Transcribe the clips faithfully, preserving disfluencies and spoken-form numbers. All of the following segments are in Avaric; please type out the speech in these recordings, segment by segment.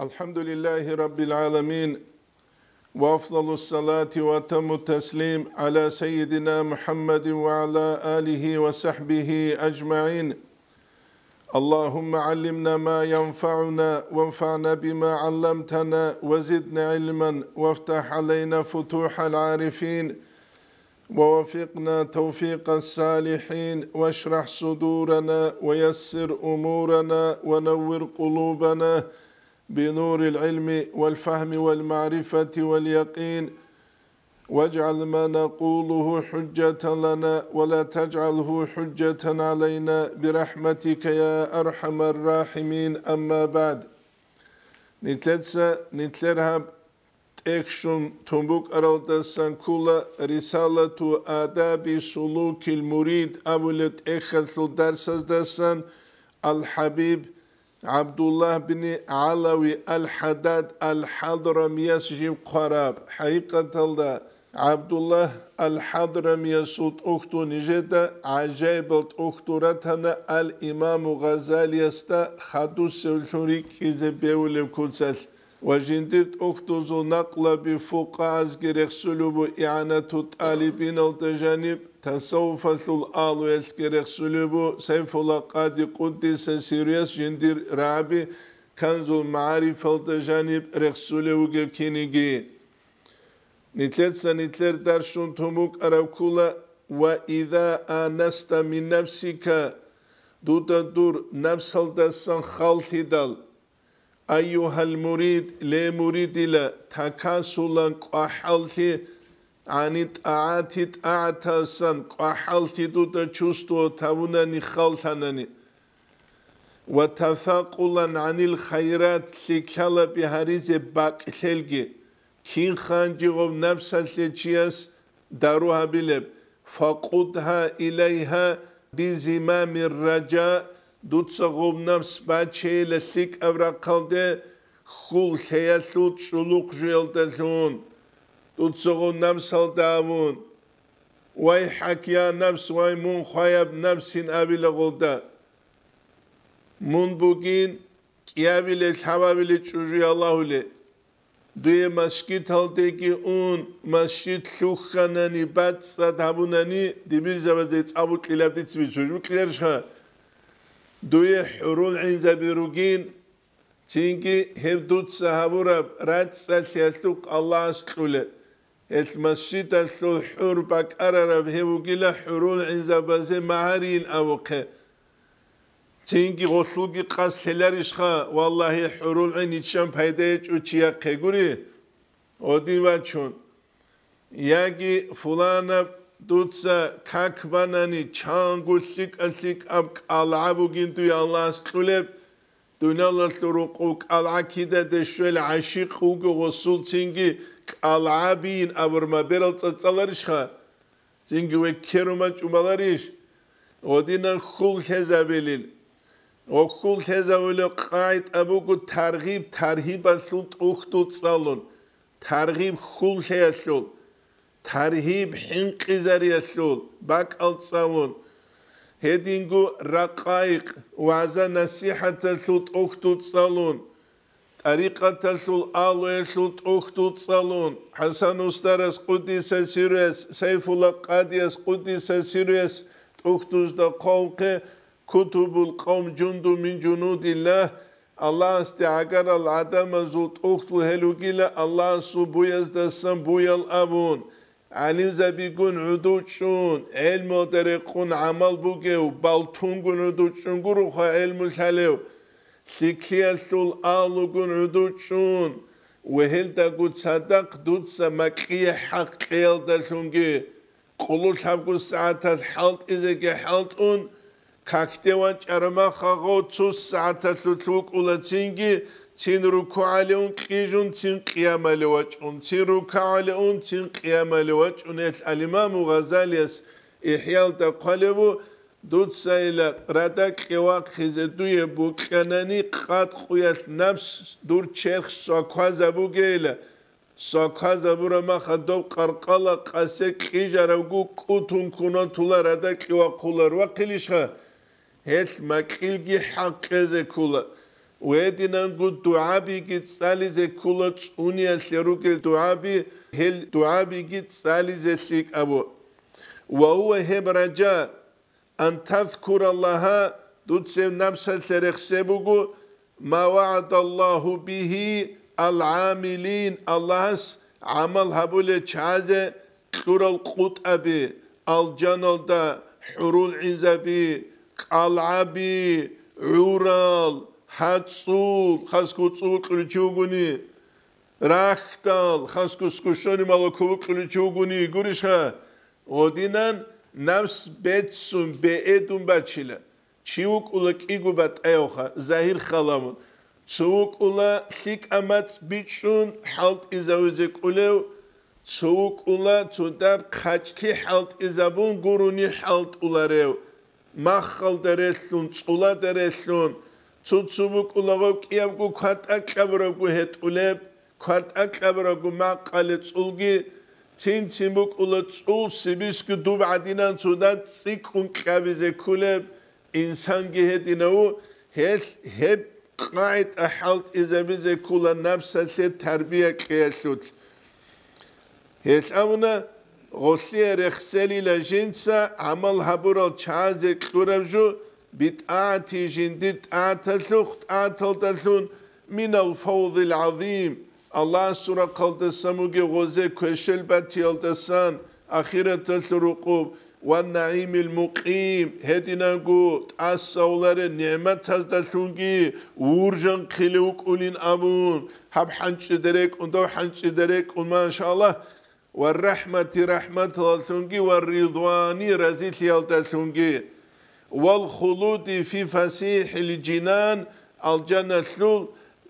الحمد لله رب العالمين، وأفضل الصلاة وأتم التسليم على سيدنا محمد وعلى آله وصحبه أجمعين. اللهم علمنا ما ينفعنا وانفعنا بما علمتنا وزدنا علما وافتح علينا فتوح العارفين ووفقنا توفيق الصالحين واشرح صدورنا ويسر أمورنا ونور قلوبنا بنور العلم والفهم والمعرفة واليقين واجعل ما نقوله حجة لنا ولا تجعله حجة علينا برحمتك يا أرحم الراحمين. أما بعد. Нилъеца нилъер гьаб тӀехьщун тун букӀаралдасан ккола Рисалату адаби сулукил мурид абулеб тӀехьалъул дарсаздасан Ал-ХӀабиб ГӀабдуллагь бин ГӀалави Ал-ХӀаддад Ал-ХӀадрамияс жив хъвараб. ХӀакъикъаталда, ГӀабдуллагь Ал-ХӀадрамиясул тӀухьдул нижеда гӀажаибал тӀухьдул ратана Ал-Имаму Гъазалиясда хадусевлъун рикӀкӀизе бегьулеб куцалъ. Ва жиндир тӀухьдузул накълаби фукъагьазги рехсулеб бу, ИгӀанату тӀалибиналда жаниб, тасаввуфалъул агьлуялъги рехсулеб бу, Сайфулла Къади Къуддиса сирруяс жиндир рагӀаби Канзул МагӀарифалда жаниб рехсулев вугев киниги. Нилъеца нилъер дарсун тун букӀараб ккола: «Ва иза анаста мин нафсика», дуда дур напсалдасан халлъидал, «Айюгьал мурид, ле муридила, такасулан кӀвахӀаллъи, гӀани тӀагӀати, тӀагӀатасан кӀвахӀаллъи дуда чувствовать гьабунани, халлъанани, ва тафакъулан гӀанил хайрат, лъикӀлъалаби гьаризе бакӀлъелги, кин ханжи гъоб напсалъе чияс дару гьабилеб, факъудгьа илайгьа бизимамир ража, дуца гъоб напс бачейила лъикӀаб рахъалде, хьул лъеялъул чӀулухъ жуялдалъун. Дуца гъоб напсалда абун: «Вай, хӀакъ, я напс, вай, мун хваяб напсин», абила гъолда. Мун бугин кӀиабилел, лъабабилел чӀужу Аллагьуле. Дуе масжидалдеги ун, масжид лъухьанани, бацӀцӀад гьабунани, дибирзабазе цӀа букьилаб дица бицунищ, букьиларищха? Дуе хӀурул гӀинзаби ругин, цинги гьеб дуца гьабураб рацӀцӀалъиялъухъ Аллагьас кьулеб. Гьелъ масжидалъул хӀур бакӀарараб гьев вугила хӀурул гӀинзабазе магьарийин абухъе. Цинги гъолъулги къасд лъеларищха, валлагьи, хӀурул гӀин иччан пайда гьечӀо чияхъе гури, гъодин вачун. Яги фуланаб дуца как банани, чанго лъикӀа-лъикӀаб кӀалгӀа бугин дуе Аллагьас кьулеб, дуниялалъул рукъу кӀалгӀа кидаде щвел гӀашикъ вуго гъосул, цинги кӀалгӀа бийин абурма берал цӀацӀаларищха? Цинги веккерун бачӀун баларищ? Гъодинан хьул лъезабилин. Ва хьул лъезавулев къагӀида буго таргъиб таргьибалъул тӀухьдул цӀалун, таргъиб хьул лъеялъул, таргьиб хӀинкъизариялъул бакӀал цӀалун, гьединго ракъайкъ, вагӀза-насихӀаталъул тӀухьдул цӀалун, тӀарикъаталъул агьлуялъул тӀухьдул цӀалун, ХӀасан устарас къуддиса сирруяс, Сайфулла къадияс къуддиса сирруяс тӀухьдузда хъвавухъе, «Кутубул къавм жунду мин жунудиллагь», Аллагьасде гӀагарал гӀадамазул тӀухьдул гьел ругила Аллагьасул буяздасан буял абун, гӀалимзабигун гӀуду чӀун, гӀелмуялда рекъун гӀамал бугев, балтунгун гӀуду чӀун гуроха гӀелму лъалев, лъикӀлъиялъул агьлугун гӀуду чӀун ва гьелдаго цадахъ дуца макьие хӀакъ кьеялдалъунги, къулу лъабго сагӀаталъ хӀалтӀизеги хӀалтӀун, какде вачӀараб махалъ гъов цо сагӀаталъулъ вукӀула цинги, цин рукугӀале ун кьижун, цин къиямале вачӀун, цин рукугӀале ун, цин къиямале вачӀун. Гьелъ ал-Имаму Гъазалияс ИхӀялда хъвалеб бу, дуцайила радакье вахъизе дуе букьанани, къад къуялъ напс дур черх сваквазабугейила, сваквазабураб маха доб къаркъала къасе кьижарабгу кӀутун кунатула радакье вахъулар вахъилищха? Гьелъ макьилги хӀакъезе ккула. Гьединанго дугӀабиги цӀализе ккола цӀуниялъе ругел дугӀаби, гьел дугӀабиги цӀализе лъикӀабу. Ва гьуа гьеб ража, ан тазкураллагьа, дуцев напсалъе рехсеб буго, ма вагӀадаллагьу бигьи ал-гӀамилин, Аллагьас гӀамал гьабулел чагӀазе кьурал къутӀаби, алжаналда хӀурул гӀизаби, кӀалгӀаби, гӀурал, хӀацӀцӀул, хасго цӀул кьуричи вугони, рахьдал, хасго скущони молоко вукьуличи вугони, гурищха? Гъодинан напс беццун бегьедун бачила. Чи вукӀула кӀиго батӀаявха, загьир халавун. Цо вукӀула лъикӀа мацӀ бичӀчӀун хӀалтӀизавизе кӀулев, цо вукӀула цо даб хъачӀлъи хӀалтӀизабун гурони хӀалтӀуларев. Маххалда релълъун, цӀулада релълъун, цо-цо букӀула гъов кӀиябго квартӀа кьабурабго гьетӀулеб, квартӀа кьабурабго макъале цӀулги, цин-цин букӀула цӀул сибисги дуб гӀадинан цо даб цӀикӀкӀун кьабизе ккулеб. Инсанги гьединав, гьелъ гьеб къагӀида хӀалтӀизабизе ккула напсалъе тарбия кьеялъулъ. Гьелъ абуна, гъолъие рехселила жинца гӀамал гьабурал чагӀазе кьураб жо, битӀагӀати жиндир тӀагӀаталъухъ тӀагӀаталдалъун, минал фавзил гӀазим, Аллагьасул рахъалдасан бугеб гъозе квешел батиялдасан, ахираталъул рукъуб, ва нагӀимил мукъим, гьединанго тӀасавларел нигӀматаздалъунги вуржанхъилев вукӀулин абун, гьаб хӀанчӀида рекӀун, дов хӀанчӀида рекӀун, машаллагь, ва рахӀмати рахӀматалдалъунги ва ридвани разилъиялдалъунги, вал хулуди фи фасихӀил жинан, алжаналъул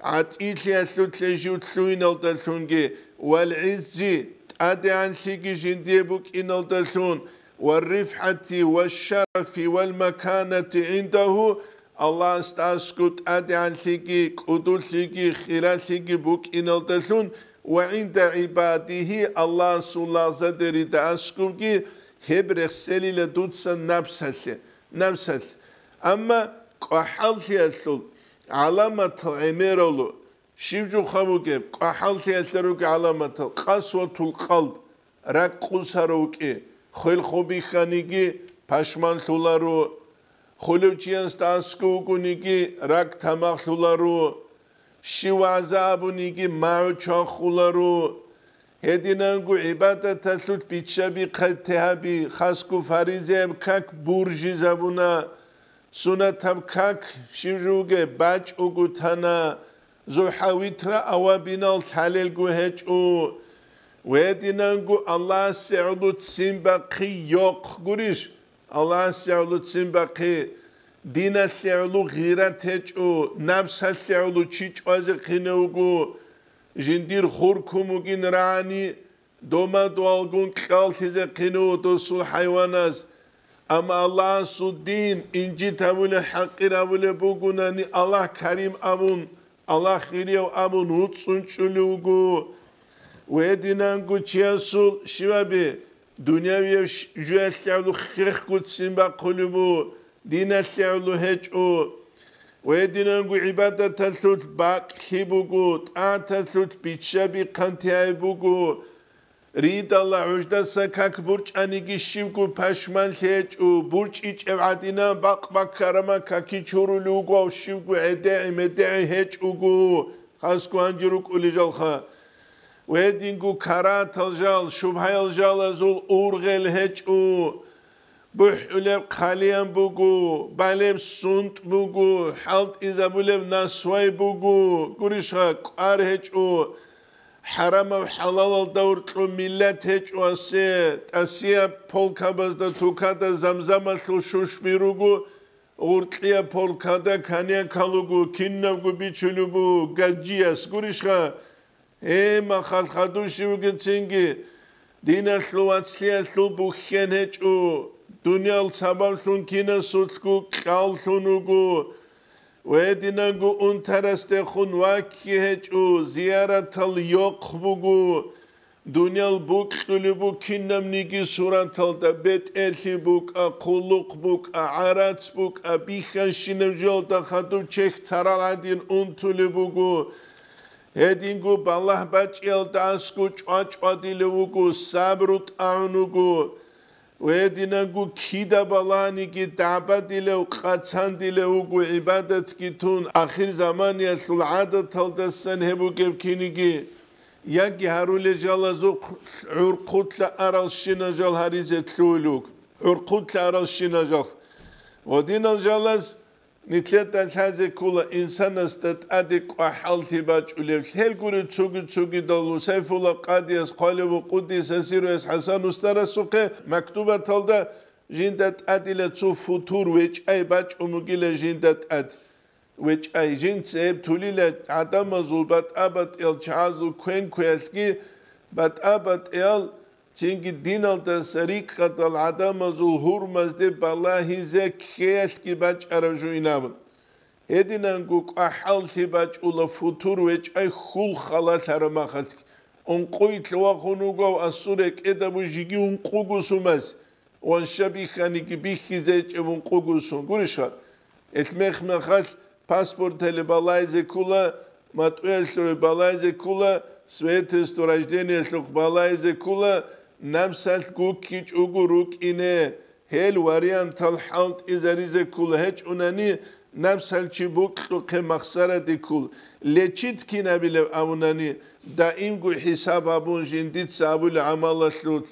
гӀатӀилъиялъулъе жив лъугьиналдалъунги, вал гӀиззи, тӀадегӀанлъиги жиндие букӀиналдалъун, ва рифгӀати ва шарафи вал маканати гӀиндагьу, Аллагьасда аскӀов тӀадегӀанлъиги, кӀудулъиги, хиралъиги букӀиналдалъун ва гӀинда гӀибадигьи, Аллагьасул лагъзадерида аскӀовги гьеб рехселила дуца напсалъе, напсалъ. Амма кӀвахӀаллъиялъул гӀаламатал гӀемералу, щиб жуха бугеб, кӀвахӀаллъиялъа ругел гӀаламатал, къасватул къалб, ракӀ къусарав вукӀи, хвел хо бихьаниги, пашманлъуларо, хулев чиясда аскӀов вугониги, ракӀ тамахлъуларо, щив вагӀза абуниги, магӀу чвахуларо. Гьединанго гӀибадаталъулъ биччаби-хъатигӀаби, хасго фаризаяб как буржизабуна, сунатаб как, щиб жуге, бачӀого тана, зухӀа-витра авабинал лъалелго гьечӀо. Гьединанго Аллагьасе гӀоло ццин бахъи йохъ гурищ? Аллагьасе гӀоло ццин бахъи, диналъе гӀоло гъират гьечӀо, напсалъе гӀоло чи чӀвазе хъинев вуго, жиндир хуркум вугин рагӀани, дома-дуалгун кьаллъизе хъинув досул хӀайванас. Амма Аллагьасул дин инжит гьабулеб, хӀакъир гьабулеб бугунани, Аллагь карим абун, Аллагь хирияв абун вуцӀцӀун чӀулев вуго. Гьединанго чиясул щиваби, дунявияб щ-, жуялъе гӀоло хехго ццин бахъулеб бу, диналъе гӀоло гьечӀо. Гьединанго гӀибадаталъулъ бакӀлъи буго, тӀаталъулъ биччаби-хъантигӀаби буго. Ридала гӀуждаса как бурчӀаниги щибго пашманлъи гьечӀо, бурчӀичӀеб гӀадинан бакъ-баккарама каки чурулев вуго, щибго гӀедегӀи-медегӀи гьечӀого, хасго гьанже рукӀулел жалха. Гьединго каратал жал, шубгьаял жалазул ургъел гьечӀо. БухӀулеб хъалиян буго, балеб сунтӀ буго, хӀалтӀизабулеб насвай буго, гурищха, кӀвар гьечӀо, хӀарамаб хӀалалалда уркьун миллат гьечӀо асе, тӀасияб полкабазда тукада замзамалъул шушби руго, гъуркьияб полкада коньяк луго, кинабго бичулеб буго гаджияс, гурищха, Гье, махал хадув щив вугецинги, диналъул вацлъиялъул бухьен гьечӀо, дуниял сабаблъун кинасулъго кьаллъун вуго, ва гьединанго унтарасдехун вакки гьечӀо, зияратал йохъ буго, Дуниял букьулеб буго кинабниги сураталда, бетӀерлъи букӀа, хъулухъ букӀа, гӀарац букӀа, бихьанщинаб жоялда хадуб чехь царал гӀадин унтулеб буго. Гьединго балагь бачӀиялда асго чӀвачӀвадилев вуго, сабру тӀагӀун вуго. Гьединанго кида баланиги дагӀбадилев, къацандилев вуго гӀибадатги тун, ахир заманиялъул гӀадаталдасан гьеб бугеб киниги, яги гьарулел жалазухъ гӀурхъулъа аралщина жал гьаризе лъугьулев вуго. ГӀурхъулъа аралщина жал. Ва динал жалаз Нилъеда лъазе ккола инсанасда тӀаде кӀвахӀаллъи бачӀулев. Лъел гури цоги-цогидал Сайфулла къадияс, хъвалев ва къуддиса сирругьу ХӀасан устарасухъе мактубаталда жинда тӀадила цо футур вечӀай бачӀун бугила жинда тӀад. ВечӀай жинца гьеб тулила гӀадамазул батӀа-батӀиял чагӀазул квен-квеялъги батӀа-батӀиял Цинги диналдаса рикӀкӀадал гӀадамазул гьурмазде балагьизе ккеялъги бачӀараб жуин абун. Гьединанго кӀвахӀаллъи бачӀула футур вечӀай хьул халалъараб махалъги. Ункъуй лъугьа-хун вугев асул рекӀеда бу жиги ункъуго сумаз, ванща бихьаниги бихьизе гьечӀеб ункъуго сум. Гурищха? Гьелъ мех-мехалъ паспорталъе балайзе ккола, матӀуялъуве балайзе ккола, свидетельство рождениялъухъ балайзе ккола, напсалъ гуккичӀого рукӀине, гьел вариантал хӀалтӀизаризе ккола гьечӀунани, напсалъ чи букьухъе махсараде ккола, лечит кинабилеб абунани, даимго хӀисаб гьабун жиндица абулеб гӀамалалъулъ,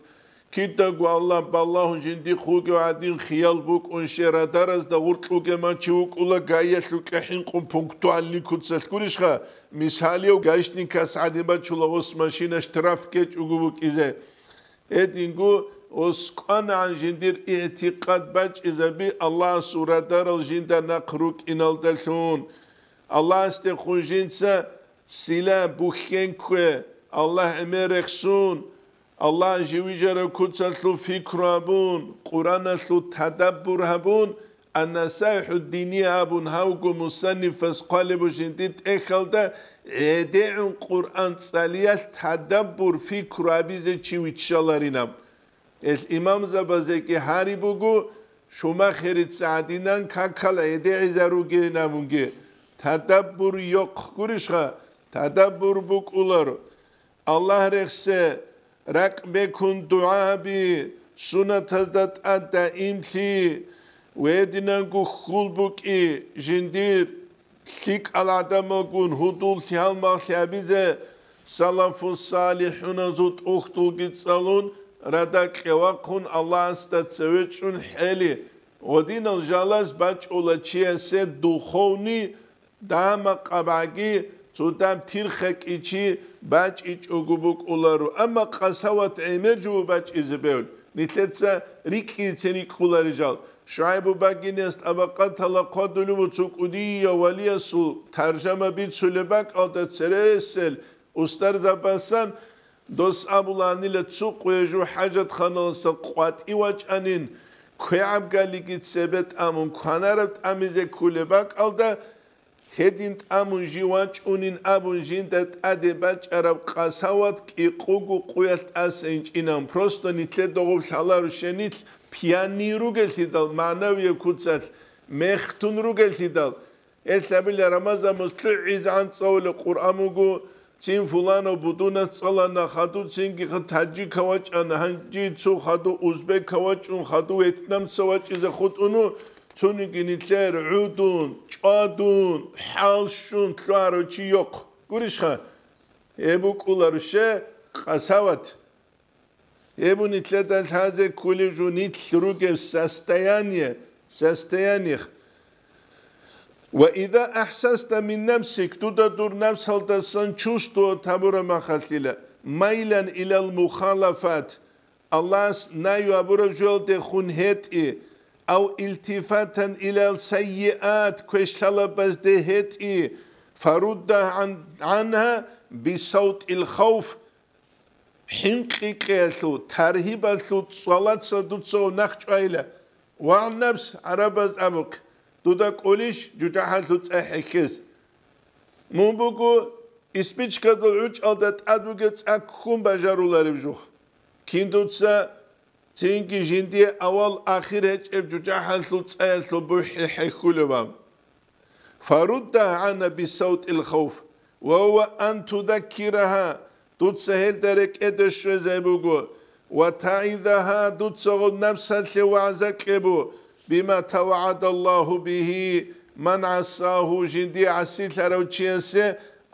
Кидаго Аллагь балагьун жиндихъ вугев гӀадин хиял букӀун, шерадаразда гъуркьугема чи вукӀула гаялъукьа хӀинкъун пунктуальный куцалъ гурищха, мисалев, гаишникас гӀадин бачула гъос машина штраф ккечӀого букӀизе. Гьединго оскӀанагӀан жиндир игӀтикъад бачӀизаби Аллагьасул радарал жинда нахъ рукӀиналдалъун. Аллагьасдехун жинца сила бухьен ккве, Аллагь гӀемер рехсун, Аллагь живижараб куцалъул фикру абун, Къураналъул тадаббур гьабун, Ан-Насаиху Диния абун гьавго мусаннифас хъвалеб бужинди тӀехьалда гӀедегӀун Къуран цӀалиялъ тадаббур фикру абизе чи виччаларинаб. Гьел имамзабазеги гьари буго, Шумахерица гӀадинан какал гӀедегӀизаругейин абунги, тадаббур йохъ гурищха, тадаббур букӀуларо. Аллагь рехсе, ракӀ бекун дугӀа гьаби, сунатазда тӀад даимлъи, гьединанго хьул букӀи жиндир. ЛъикӀал гӀадамалгун гьудул лъимал-малъи гьабизе, салафу-салихӀуназул тӀухьдулги цӀалун, радакье вахъун Аллагьасда цеве чӀун хӀели, гъодинал жалаз бачӀула чиясе духовный дама-къабгӀаги цо дам тирхакӀичи бачӀичӀого букӀуларо, амма къасават гӀемер жо бачӀизе бегьул. Нилъеца рикӀкӀинцин рикӀкӀуларел жал. ШугӀайбу багиниялъ тӀабакъаталда хъвадулев цо кӀудияв валиясул таржама бицулеб бакӀалда цересел устарзабасан дос абуланила цо къвежу хӀажатханалдаса къватӀив вачӀанин, квегӀаб галиги цебе тӀамун кванараб тӀамизе кколеб бакӀалда, Гьедин тӀамун жив вачӀунин абун жинда тӀаде бачӀараб къасават кӀикъого къуялъ тӀаса инчӀинан, просто нилъеда гъоб лъаларушенилъ пьяни ругелъидал, магӀнавияб куцалъ мехтун ругелъидал, гьелъ абила Рамазан муслугӀизегӀан цӀалулеб Къуръан буго, цин фуланав будунас цӀалана, хадув цинги таджика вачӀана, гьанжи цо хадув узбека вачӀун, хадув вьетнамца вачӀизе хутӀуну, Цониги нилъер гӀудун, чӀвадун, хӀалщун лъугьарав чи йохъ. Гурищха? Гьеб букӀуларуше къасават. Гьеб нилъеда лъазе кколеб жо нилъ ругеб состояние, состояниех. Ва иза ахӀсаста мин нафсик, дуда дур напсалдасан чувствовать гьабураб махалъила, майлан илал мухалафат, Аллагьас нагью абураб жоялдехун гьетӀи, ав илтифатан илал саййиат, квешлъалабазде гьетӀи, фарудда гӀан-, гӀанха бисавтӀил хавф, хӀинкъи-кьеялъул, таргьибалъул цӀалаца дуца гьав нахъ чӀвайила. Ва напс, гӀарабаз абухъ, дуда кӀолищ жужахӀалъул цӀа хӀехьез? Мун буго Испичкадул гӀучӀалда тӀад бугеб цӀа ккун бажарулареб жух. Кин дуца цинги жиндие авал-ахир гьечӀеб жужахӀалъул цӀаялъул бухӀи хӀехьулев ан. Фарудда гӀана бисавтӀил хавф, ва гьува ан тудаккирагьа, дуца гьелда рекӀеде щвезе буго, ва таизагьа, дуца гъоб напсалъе вагӀза кьебу, бима тавагӀадаллагьу бигьи, ман гӀасагьу, жиндие гӀасилъарав чиясе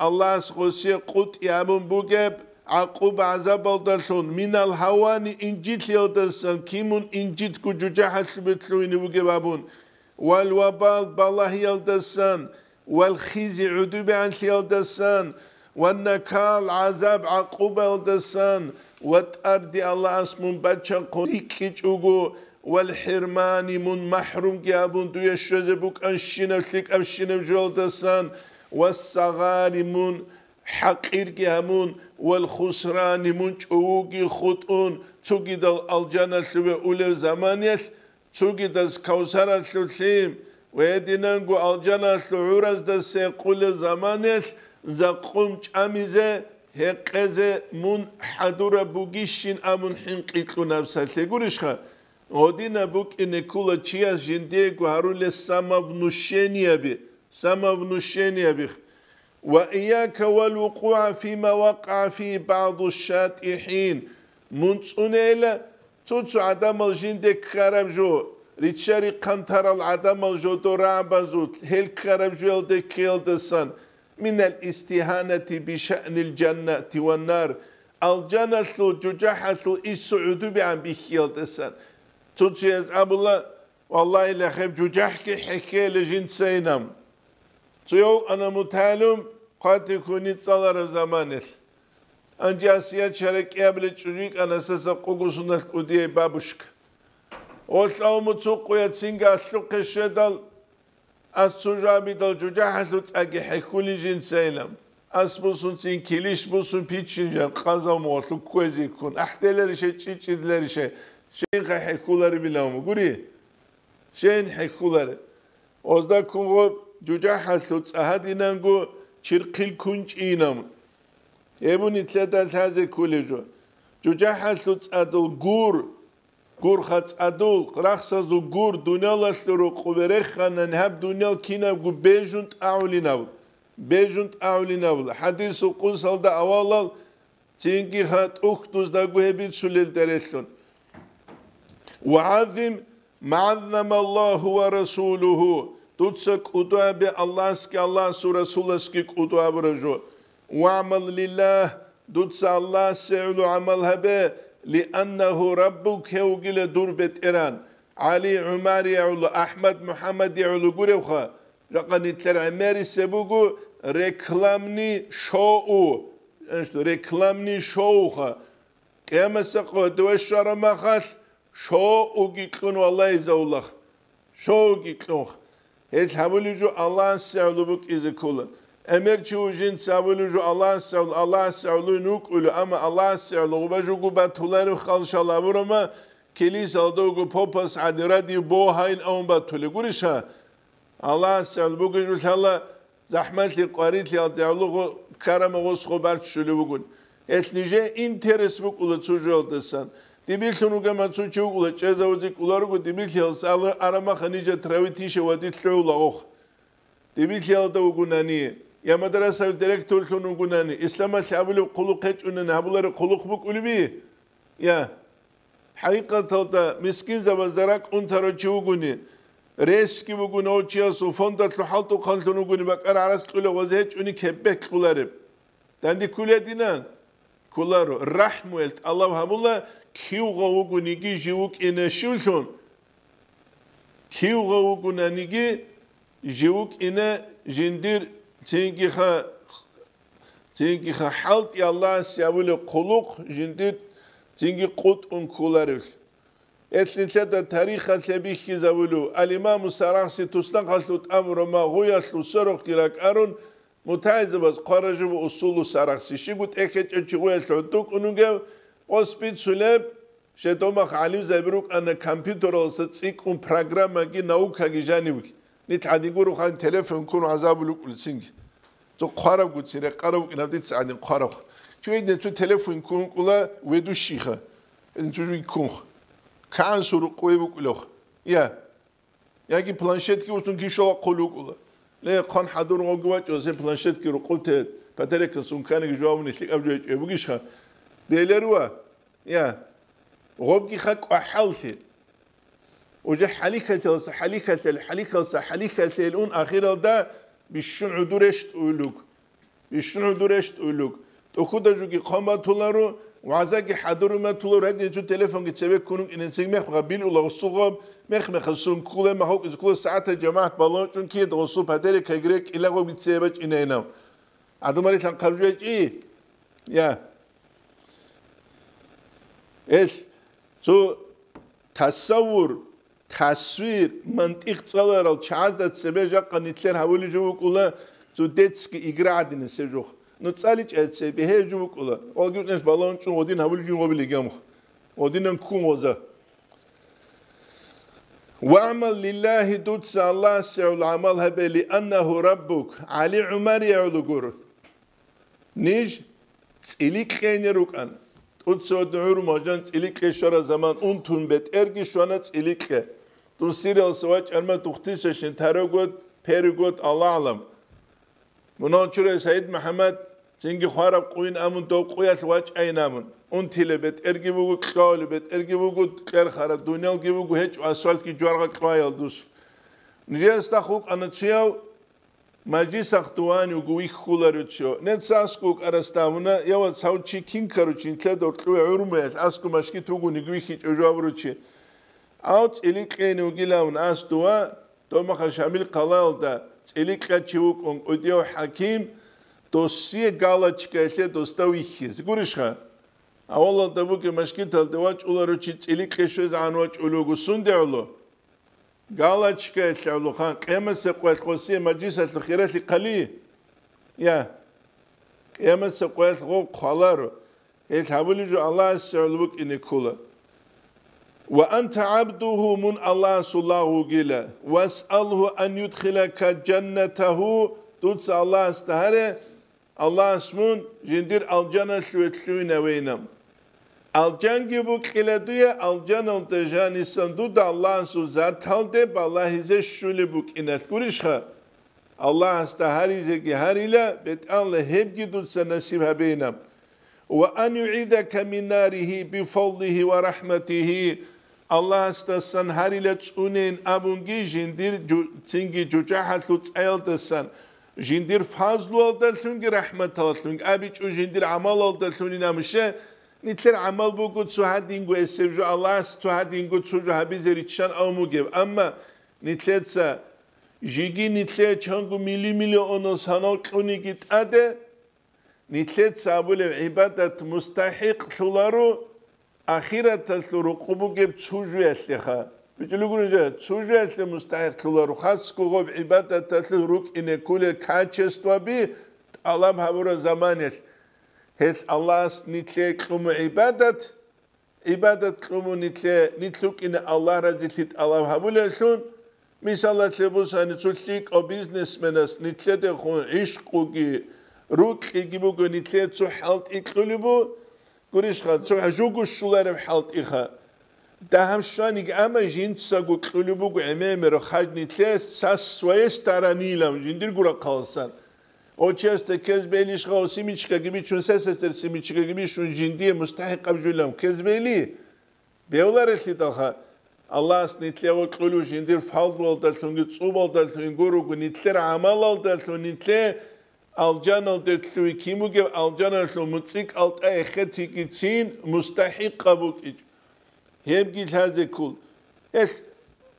Аллагьас гъосие къутӀи абун бугеб гӀакъуба-гӀазабалдалъун, минал гьавани, инжитлъиялдасан, кимун инжитго жужахӀалъубе лъугьине бугеб абун, вал вабал балагьиялдасан, вал хизи гӀудубегӀанлъиялдасан, ван накал гӀазаб-гӀакъубаялдасан, ва тӀаде Аллагьас мун бачанхъун рикӀкӀичӀого, вал хӀирмани мун махӀрумги абун дуе щвезе букӀанщинаб лъикӀабщинаб жоялдасан, ва сагъари мун хӀакъирги гьамун, вал хусрани мун чӀувуги хутӀун, цогидал алжаналъуве улев заманиялъ, цогидаз Кавсаралъул лъим ва гьединанго алжаналъул гӀуразда секъулев заманиялъ закъум чӀамизе, гьекъезе мун хӀадураб бугищин абун хӀинкъи кьун гьабсалъе гурищха? Гьодинаб букӀине ккола чияс жиндиего гьарулес самовнушениеби, самовнушениебих. Ва ияка вал вукъугӀа фима вакъа фи багӀду шатӀихӀин. Мун цӀунейила цо-цо гӀадамал жинде ккараб жо, риччари хъантарал гӀадамал жодо рагӀабазул гьел ккараб жоялде ккеялдасан, минал истигьанати бишаънил жаннати ван нар, алжаналъул жужахӀалъул иссу гӀудубегӀан бихьиялдасан. Цо-цояз абула, валлагьи, лахеб жужахӀги хӀехьейила жинцайинаб. Цояв ана муталум, хъвати куни цӀалараб заманилъ. Анжи асият шара кӀиабиле чӀужу йикӀана саса къугусуналъ кӀудияй бабушка. Гъолъ авму цукъу яцинги алъухъе щведал, ас цо жабидал жужахӀалъул цӀаги хӀехьулин жинцайилан. Ас бусун цин килищ бусун пичин жан къазав мугъалъу кквезе ккун. АхӀделарищай, чӀичӀидларищай, щенха хӀехьуларебилан гури? Щен хӀехьуларе. Озда ккун гъоб жужахӀалъул цӀа гьадинанго чирхъил кунчӀинан. Гьеб нилъеда лъазе кколеб жо. ЖужахӀалъул цӀадул гур, гурха цӀадул, рахсазул гур, дуниялалъул рукъ береханани гьаб дуниял кинабго бежун тӀагӀулинаб, бежун тӀагӀулинаб. ХӀадисул къудсалда авалал цинги ха тӀухьдуздаго гьеб бицулел дерелъун. «ВагӀаззим ма гӀаззамаллагьу ва расулугьу», дуца кӀуду абе Аллагьасги Аллагьасул Расуласги кӀуду абураб жо. «ВагӀмал лиллагь», дуца Аллагьасе гӀоло гӀамал гьабе, «лианнагьу раббук», гьев вугила дур БетӀеран. ГӀали ГӀумарие гӀоло, АхӀмад МухӀаммадие гӀоло гуревха, жакъа нилъер гӀемерисеб буго рекламный шоу, рекламный шоуха. Къиямасеб къо дова щвараб махалъ, шоуги кьун валлагьизавулах. Шоуги кьунх. Гьел гьабулеб жо Аллагьасе гӀоло букӀизе ккола. ГӀемер чи вужинца гьабулеб жо Аллагьасе гӀоло, Аллагьасе гӀолойин вукӀулев, амма Аллагьасе гӀоло гъуба жуго батуларев халшал абурама, килисалда вуго попас гӀади радио богьайин авун батулеб. Гуриша? Аллагьас гӀел бугеб жо лъала, захӀмалъи къварилъиялде гӀоло карама гъос хо барччулев вугун. Гьелъ нижее интерес букӀула цо жоялдасан. Дибирлъун вугема цо чи вукӀула, чӀезавазе кӀоларого дибирлъиялс ала арамаха нижа травитиша ва дилъ лъугӀула гъох. Дибирлъиялда вугунани, я мадрасаялъ директорлъун вугунани, исламалъ абулеб хъулухъ гьечӀунани гьабулареб хъулухъ букӀулеби? Я. ХӀакъикъаталда мискинзабазда ракӀ унтарав чи вугони, ресги бугони, гьав чиясул фондалъул хӀалтӀухъанлъун вугони, бакӀар гӀарац кьула ва гьечӀони кеббехъ кьулареб. Данде ккулединан? Кколаро. РахӀмуялъ тӀалаб гьабула, кивгъав вугониги жив вукӀине щивлъун. Кивгъав вугонаниги жив вукӀине жиндир цинги ха-, цинги ха-, хӀалтӀи Аллагьас гьабулеб хъулухъ жиндир цинги къутӀун кколаревлъи. Гьелъ нилъеда тарихалъе бихьизабулев, ал-Имаму Сарахси туснахъалъув тӀамураб магъуялъул сорохъги ракӀарун, мутагӀилзабаз хъвараб жо буго Усулу Сарахси. Щибго тӀехьечӀев чи гъуялъ гӀодукӀун вугев, къос бицулеб, Щедомах гӀалимзаби рукӀана компьютералдаса цӀикӀкӀун программаги наукаги жанивги. Нилъ гӀадин гуроха телефон ккун гӀазабулев вукӀулецинги. Цо хъвараб гуцин, рекъараб букӀин гьаб дица гӀадин хъвараб. Чи гьедин цо телефон ккун ккула ведущийха. Гьедин цо жуги ккунх. КигӀан сурукъуве букӀулев. Я. Яги планшетги усун кишала хъул вукӀула. Ле, хъан хӀадур гъоги вачӀо, се планшетги рукъуте, патарекан сунканиги жавабуни лъикӀаб жо гьечӀо бугищха? Белеруа. Я. Гъобги ха кӀвахӀаллъи. Уже хӀалихьалъалса, хӀалихьалъал, хӀалихьалса, хӀалихьалъел ун ахиралда бищун гӀудур рещтӀуйлуг. Бищун гӀудур рещтӀуйлуг. ТӀухьуда жуги хъаматуларо, вагӀзаги хӀадуруматуларо, гьадин цо телефонги цебе ккун вукӀинецин мехмеха билула гъусугъаб, мехмеха сункуле, махӀукӀизе ккула сагӀатал жамагӀат балагьун чӀун кида гъусу патаре кагире кӀилагъоби цебе чӀинайнав. ГӀадамарилъан хъаржу гьечӀи? Я. Эл, цо тасаввур, тасвир, мантикъ цӀаларал чагӀазда цебе жакъа нилъер гьавулеб жо букӀула, цо детский игра гӀадинасеб жо. Ну цӀаличӀеб цебе гьеб жо букӀула. Валгьунеш балагьун чӀун гъодин гьавулеб жо гъобилигамх. Гъодинан ккун гъоза. «ВагӀмал лиллагьи», дуца Аллагьасе гӀоло гӀамал гьабе, «лианнагьу раббук», ГӀали ГӀумар гӀоло гуро. Ниж цӀили кьене рукӀан. ТӀуцаудин гӀумру мажан цӀили кье щвара заман унтун бетӀерги щвана цӀили кье. Дун Сириялса вачӀарма тухтисашин тарагот, перегот, Аллагь гӀалам. Мунагьал чурай Саид МухӀаммад цинги хвараб къуйин амун дов къуялъ вачӀайин амун. Унтиле бетӀерги буго, кьавли бетӀерги буго, кьерхара дунялги буго, гьечӀо асфальтги жваргъа кьваял дус. Нижеясда хукӀана цуяв, Мажлисахъ дувани вуго вихьуларев чи. Нецасго вукӀарас давуна, я вац, гьав чи кин каручин, лъедор кьуве гӀурмуялъ, асго машгит вугониги вихьичӀо жаваб ручи. Ав цӀили кьене вугилавун ас дува, домаха Шамил хъалаялда цӀили кьа чи вукӀун кӀудияв хӀаким, досие галочкаялъе досда вихьизе. Гурищха? Авалалда бугеб машгиталде вачӀуларучи цӀили кье щвезегӀан вачӀулев вуго, сунде гӀоло? Галочкаялъ гӀолоха, къиямасеб къоялъ гъосие мажлисалъул хиралъи хъали? Я. Къиямасеб къоялъ гъов хъваларо. Гьел гьабулеб жо Аллагьасе гӀоло букӀине ккола. «Ва анта гӀабдугьу», мун Аллагьасул лагъ вугила. «Васъалгьу ан юдхилака жаннатагьу», дуца Аллагьасда гьаре, Аллагьас мун жиндир алжаналъуве лъугьинавейилан. Алжанги букьила дуе, алжаналда жанисан дуда Аллагьасул заталде балагьизе щулеб букӀиналъ гурищха? Аллагьасда гьаризеги гьарила, бетӀалла гьебги дуца насиб гьабейилан. «Ва ан югӀизака мин наригьи бифадлигьи ва рахӀматигьи», Аллагьасдасан гьарила цӀунейин абунги, жиндир жу-, цинги жужахӀалъул цӀаялдасан, жиндир фазлуялдалъунги рахӀматалдалъунги абичӀо, жиндир гӀамалалдалъунин амуше, нилъер гӀамал буго цо гьадинго эсеб жо Аллагьас цо гьадинго цо жо гьабизе риччан авун бугеб. Амма нилъеца жиги нилъее чанго мили-миллионал санал кьуниги тӀаде, нилъеца абулеб гӀибадат мустахӀикълъуларо ахираталъул рукъу бугеб цо жуялъеха. БичӀулигурин жа, цо жуялъе мустахӀикълъуларо, хасго гъоб гӀибадаталъул рукӀине кколел качестваби тӀалаб гьабураб заманалъ. Гьелъ Аллагьас нилъее кьуму гӀибадат, ГӀибадат кьуму нилъе, нилъ рукӀине Аллагь разилъи тӀалаб гьабулеллъун, мисалалъе бусани, цо лъикӀав бизнесменас нилъедехун гӀишкъуги, рукьиги буго, нилъе цо хӀалтӀи кьулеб бу-, гурищха, цо жуго щулареб хӀалтӀиха. Дагьаб щваниги, амма жинцаго кьулеб буго гӀемер-гӀемераб хаж нилъе, сас своей стороны-лан, жиндирго рахъаласан. Гъов чиясда ккезбейилищха гъов семечкаги бичун, сесесер семечкаги бищун жиндие мустахӀикъаб жулам ккезбейили? Бевларелъидалха, Аллагьас нилъее кьулев жиндир фадлуялдалъунги цӀубалдалъунги гуро, нилъер гӀамалалдалъун нилъее алжаналде лъугьи кин бугеб, алжаналъул муцӀи кӀалтӀа эхетигицин мустахӀикъаб букӀичӀо. Гьебги лъазе ккол. Гьелъ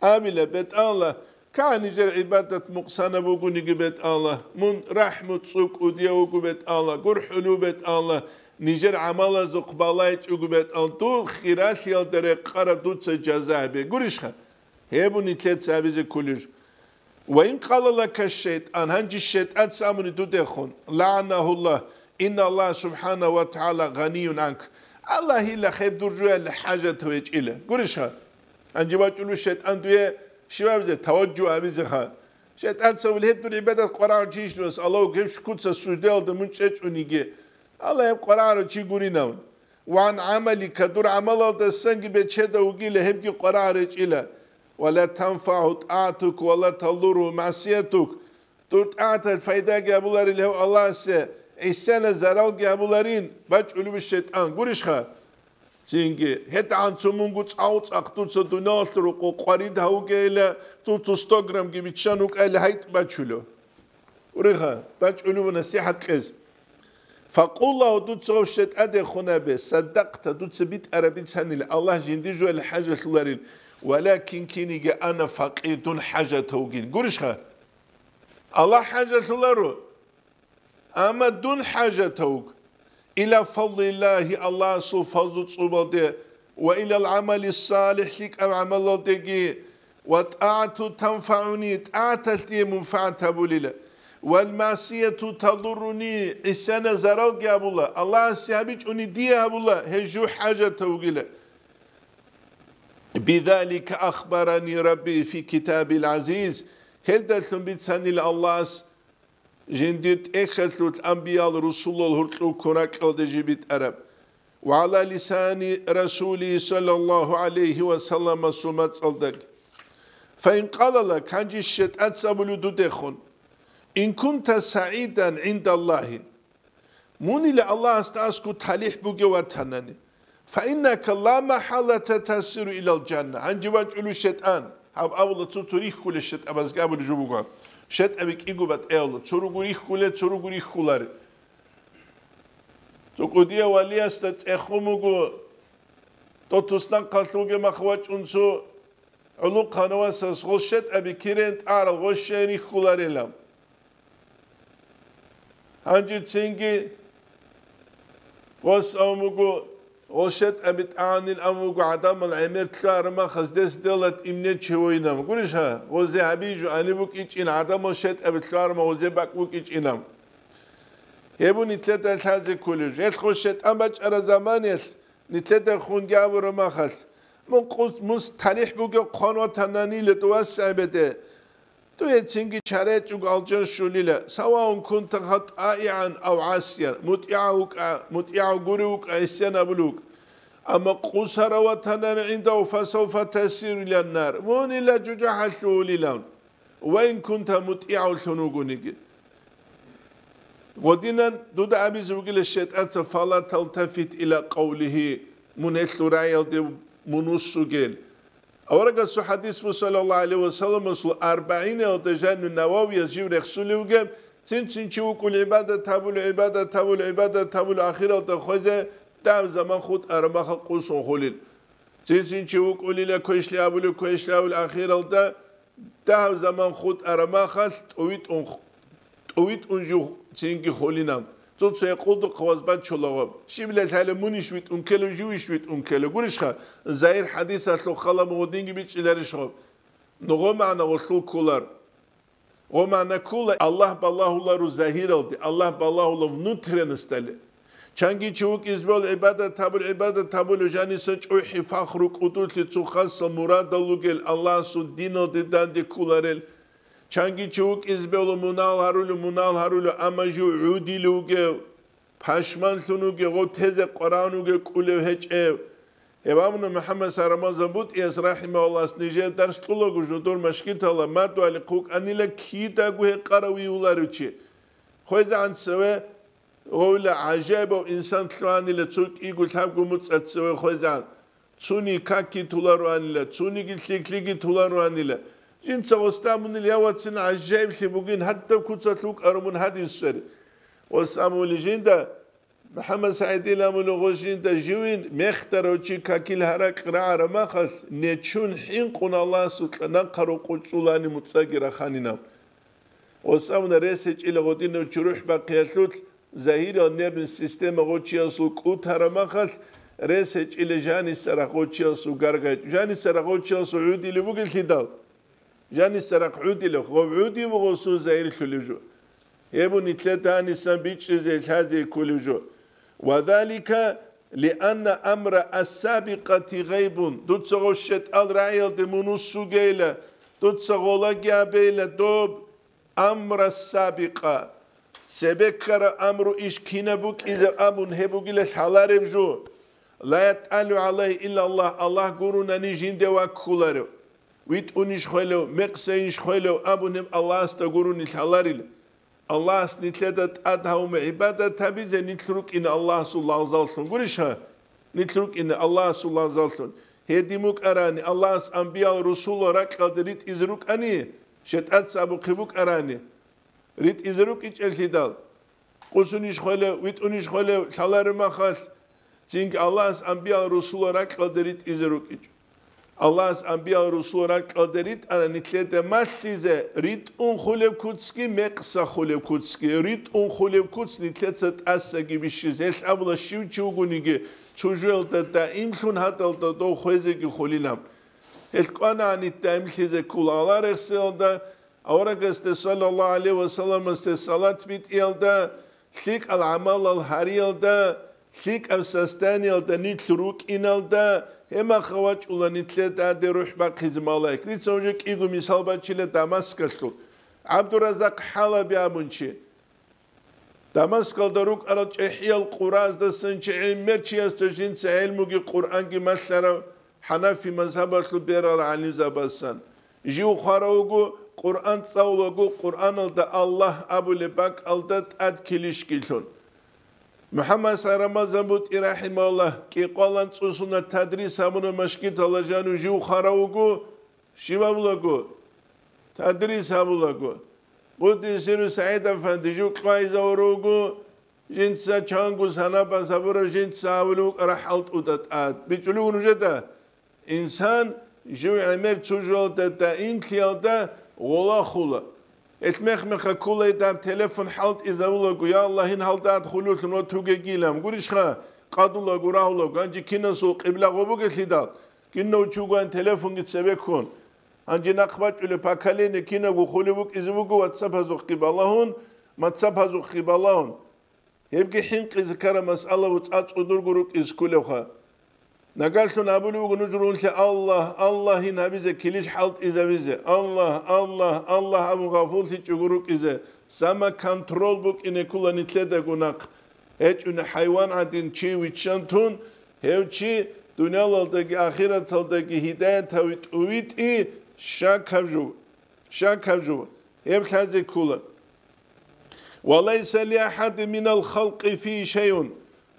абила, бетӀала, кагӀа нижер гӀибадат мукъсанаб бугониги бетӀала, мун рахӀму цӀукӀудияв вуго бетӀала, гурхӀулев бетӀала, нижер гӀамалазухъ балайчӀого бетӀала, дур хиралъиялда рекъараб дуца жаза гьабе. Гурищха? Гьеб нилъеца абизе кколищ. «Ва ин къала лака шайтӀан», гьанже шайтӀаца абуни дудехун, «лагӀанагьуллагь, инна Аллагь субхӀанагьу ва тагӀала гъаниюн гӀанк». Аллагьила хеб дур жуялъе хӀажат гьечӀила. Гурищха? Гьанже вачӀулев шайтӀан дуе щиб абизе, таважжугь абизеха. ШайтӀаца абула: «Гьеб дур гӀибадат къварагӀарав чи иш дос, Аллагь, гьеб куца суждаялда мун чӀечӀониги, Аллагь, гьеб къварагӀарав чи гуринав. Ван гӀамалика, дур гӀамалалдасанги бечеда вугила, гьебги къварагӀа речӀила. Ва ла танфагьу тӀагӀатук, ва ла талурру магӀсиятук». Дур тӀагӀаталъ пайдаги гьабуларил гьев Аллагьасе, гӀисана заралги гьабуларин, бачӀулев шайтӀан. Гурищха? Цинги, гьедагӀан цо мунго цӀакъ-цӀакъ дуца дуниялалъул рокъо къварид гьавугейила, дуца сто граммги биччан вукӀайила, гьайтӀ бачулев. Гуриха, бачӀулев насихӀат кьез. Факъуллагьу, дуца гъов шайтӀаде хунабе, саддакъта, дуца битӀараб бицанила, Аллагь жинди жугьел хӀажалъуларил, валакин киниги ана факъир, дун хӀажатав вугин. Гурищха? Аллагь хӀажалъуларо. Амма дун хӀажатав вуго. Иля фадлиллагьи, Аллагьасул фазлу цӀубалде, ва илал гӀамали салихӀ, лъикӀаб гӀамалалдеги, ва тӀагӀату танфагӀуни, тӀагӀаталъ дие мунфагӀат гьабулила, вал магӀсияту тадурруни, гӀисана заралги гьабула, Аллагьасе гьабичӀони дие гьабула, гьеб жо хӀажатав вугила. Бизалика ахбарани Рабби фи китабил гӀазиз, гьелдалъун бицанила Аллагьас жиндир тӀехьалъулъ анбиял русулал гьоркьов ккун ракьалда жиб битӀараб, ва гӀала лисани Расули саллаллагьу гӀалайгьи ва салламасул мацӀалдаги. Фаин къала лак, гьанже шайтӀаца абулев дудехун: «Ин кунта сагӀидан гӀиндаллагьи», мунила Аллагьасда аскӀов талихӀ бугев ватанани, «фаиннака ла махӀалата тасиру илал жанна». Гьанже вачӀулев шайтӀан, гьаб абула цо-цо рихьулел шайтӀабазги абулеб жо буго. ШайтӀаби кӀиго батӀияб, цо руго рихьулел, цо руго рихьуларел. Цо кӀудияв валиясда цӀехун буго, тӀо туснахъалъулги мах вачӀун цо гӀулухъанав васас, гъол шайтӀаби кирен тӀарал гъощен рихьуларилан. Гьанжецинги гъос ав муго, гъол шайтӀаби тӀагӀанил ав муго, гӀадамал гӀемер лъугӀараб махас дес делат имне чевойинам. Гурищ гьа, гъозе гьабижу ани букӀичӀин, гӀадамал шайтӀаби лъугӀарма гъозе бакӀ букӀичӀинам. Гьеб бун нилъеда лъазе кколеб жо. Гьелъ гъо шайтӀан бачӀараб заманаялъ, нилъеда хунги абураб махалъ, мун къус-, мус талихӀ бугеб хъван ватананила дова сагӀбеде. Дуе цинги чарайчӀого алжан щолила, саваун кунта гьатӀаигӀан ав гӀасиян, мутӀигӀав вукӀа, мутӀигӀав гурев вукӀа, гӀисян абулев вукӀа. Амма къусарав ватанан гӀиндав фасавфа тасиру илан нар, мунила жужахӀалъувулилан. Ва ин кунта мутӀигӀавлъун вугониги. Гъодинан дуда абизе вугила шайтӀаца: «Фала талтафит иля къавлигьи», мун гьелъул рагӀиялде мун вуссугел. Аварагасул хӀадис буго, саллаллагьу гӀалайгьи ва салламасул, арбагӀиналда жанив Нававияс жив рехсулев вугеб, цин-цин чи вукӀун гӀибадат гьабулев, гӀибадат гьабулев, гӀибадат гьабулев, ахиралда хвезе дагьаб заман хутӀараб махал къусун хулил. Цин-цин чи вукӀунила квешлъи абулев, квешлъи абулев, ахиралда дагьаб заман хутӀараб махалъ тӀовитӀун, тӀовитӀун жив цинги хулинаб. Цо-цо гьекъолдухъ ваз бачулагъаб. Щибила лъала мунищ витӀун ккелев, живищ витӀун ккелев. Гурищха, загьир хӀадисалъул хала мугъудинги бичӀчӀиларищ гъаб? Нугъо магӀна гъолъул кколар. Гъо магӀна ккола, Аллагь балагьуларо загьиралде, Аллагь балагьула внутренносталде. Чанги чи вукӀизе бегьула гӀибадат гьабул, гӀибадат гьабулев жаниса чӀухӀи фахру кӀудулъи цо хасал мурадал ругел Аллагьасул диналде данде кколарел. Чанги чи вукӀизе бегьула мунагьал гьарулев, мунагьал гьарулев, амма жив гӀудилев вугев, пашманлъун вугев, гъов тезе къваран вугев кӀулев гьечӀев. Гьев абуна МухӀаммад Сарамазан БутӀияс рахӀимагьуллагьас нижер дарс кьулаго жодор машгитала мадугьалихъ вукӀанила кидаго гьекъарав виюларев чи. ХвезегӀан цеве гъовила гӀажаибав инсан лъугьанила цо кӀиго лъабго муцӀал цеве хвезегӀан. Цуни какги толаруанила, цуниги лъикӀлъиги толаруанила. Жинца гъосда абунила: «Я вацин, гӀажаиблъи бугин, гьадаб куцалъ вукӀарав мун гьадин свере». Гъос абули жинда: «МухӀаммад СагӀидил амулев гъо жинда живин, мехтарав чи какил гьаракь рагӀараб махалъ, нечун хӀинкъун Аллагьасукьа нахъа рокъо чӀулани муцӀаги раханинав». Гъос абуна: «Рес гьечӀила гъодинав чурухӀ бахъиялъулъ, загьирал нервный система гъочиясул кӀутараб махалъ, рес гьечӀила жаниса рахъ гъочиясул гаргайчӀ, жаниса рахъ гъочиясул гӀудили бугелъидал». Жаниса рахъ гӀудилев, гъов гӀуди вуго сун загьирлъулев жо. Гьеб нилъеда гьанисан бичӀчӀизе лъазе кколев жо. Ва залика лианна амра ас-сабикъати гъайбун. Дуца гъов шетӀал рагӀиялде мун вуссугейла, дуца гъолаги абейла, доб амра сабикъа, цебе ккараб амру иш кинаб букӀизаб абун гьеб бугила лъалареб жо. Ла ятӀалу гӀалайгьи илла Аллагь, Аллагь гурунани жинде ваккуларев. ВитӀунищ хвелев, мекъсейищ хвелев абун гьеб Аллагьасда гуруни лъаларила. Аллагьас нилъеда тӀад гьавун гӀибадат гьабизе нилъ рукӀина Аллагьасул лагъзаллъун. Гурищ гьа? Нилъ рукӀина Аллагьасул лагъзаллъун. Гьедин букӀарани, Аллагьас амбиял-русулал ракьалда ритӀизе рукӀани, шайтӀаца абухъе букӀарани, ритӀизе рукӀичӀеллъидал, къусунищ хвелев, витӀунищ хвелев лъалареб махалъ, цинги Аллагьас амбиял-русулал ракьалда ритӀизе рукӀичӀо. Аллагьас амбиял-русул ракьалда ритӀана нилъеда малъизе, ритӀун хулеб куцги, мекъса хулеб куцги, ритӀун хулеб куц нилъеца тӀасаги бищизе. Гьелъ абула, щив чи вугониги, цо жоялда даимлъун гьадалда дов хвезеги хулилан. Гьелъ кӀванагӀанит даимлъизе ккола гьаларехсиялда, аварагасде саллаллагьу гӀалайгьи ва салламасде салат битӀиялда, лъикӀал гӀамалал гьариялда, лъикӀаб состояниялда нилъ рукӀиналда, гьемаха вачӀула нилъеда тӀаде рухӀ бахъизе малаик. Дица нужее кӀиго мисал бачила Дамаскалъул. ГӀабдуразакъ ХӀалаби абун чи. Дамаскалда рукӀарал чӀехӀиял къураздасан чи гӀемер чиясда жинца гӀелмуги Къуръанги малъарав хӀанафи мазгьабалъул берал гӀалимзабасан. Жив хварав вуго, Къуръан цӀалулаго, Къуръаналда Аллагь абулеб бакӀалда тӀад килищги лъун. МухӀаммад Рамазан БутӀи рахӀимагьуллагь кӀикъвалан цӀусуна тадрис гьабуна машгиталда жанив жив хварав вуго, щиб абулаго, тадрис гьабулаго. Къуддиса сирругьу СагӀид-афанди жив кьвайзавурав вуго, жинца чанго санабаз гьабурав жинца гьавулев вукӀараб хӀалтӀуда тӀад. БичӀчӀулев вуго нужеда? Инсан жив гӀемер цо жоялда даимлъиялда гъола хула. Гьелъ мех-меха кколайдаб телефон хӀалтӀизавулаго, я Аллагь, гьин гьалда ад хулулъун ва тугегилан. Гурищха, къадулаго, рагьулаго, гьанже кинасул къибла гъо бугелъидал, кинав чи вугоан телефонги цебе ккун. Гьанже нахъ бачӀулеб поколение кинабго хулеб букӀизе буго ватсапазухъги балагьун, мацапазухъги балагьун. Гьебги хӀинкъизе ккараб масъала, цӀа цӀудурго рукӀизе кколевха. Нагагьлъун абулеб буго нуж ругьунлъи Аллагь, Аллагьин гьабизе килищ хӀалтӀизавизе. Аллагь, Аллагь, Аллагь абун гъафуллъичӀого рукӀизе. Самоконтрол букӀине ккола нилъедаго нахъ. ГьечӀони хӀайван гӀадин чи виччан тун, гьев чи дуниялалдаги ахираталдаги гьидаят гьави тӀувитӀи, щакаб жо. Щакаб жо, гьеб лъазе ккола. «Ва лайса ли ахӀадин минал халкъи фи шайун».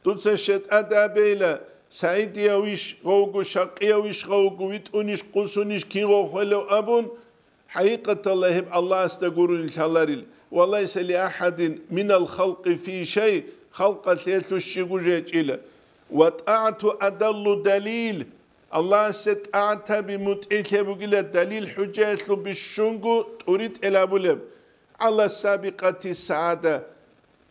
Дуца шетӀада абейла, сагӀидиявищ гъовго, шакъиявищ гъовго, витӀунищ, къусунищ, кин гъов хвелев абун, хӀакъикъаталда гьеб Аллагьасда гурони лъаларил. «Ва лайса ли ахӀадин минал халкъи фи шай», халкъалъ гьелъулъ щибго жечӀила. «Ва тӀагӀату адаллу далил», Аллагьасе тӀагӀат гьаби, мутӀигӀлъи бугила далил-хӀужаялъул бищунго тӀуритӀел абулеб, гӀала сабикъати сагӀада,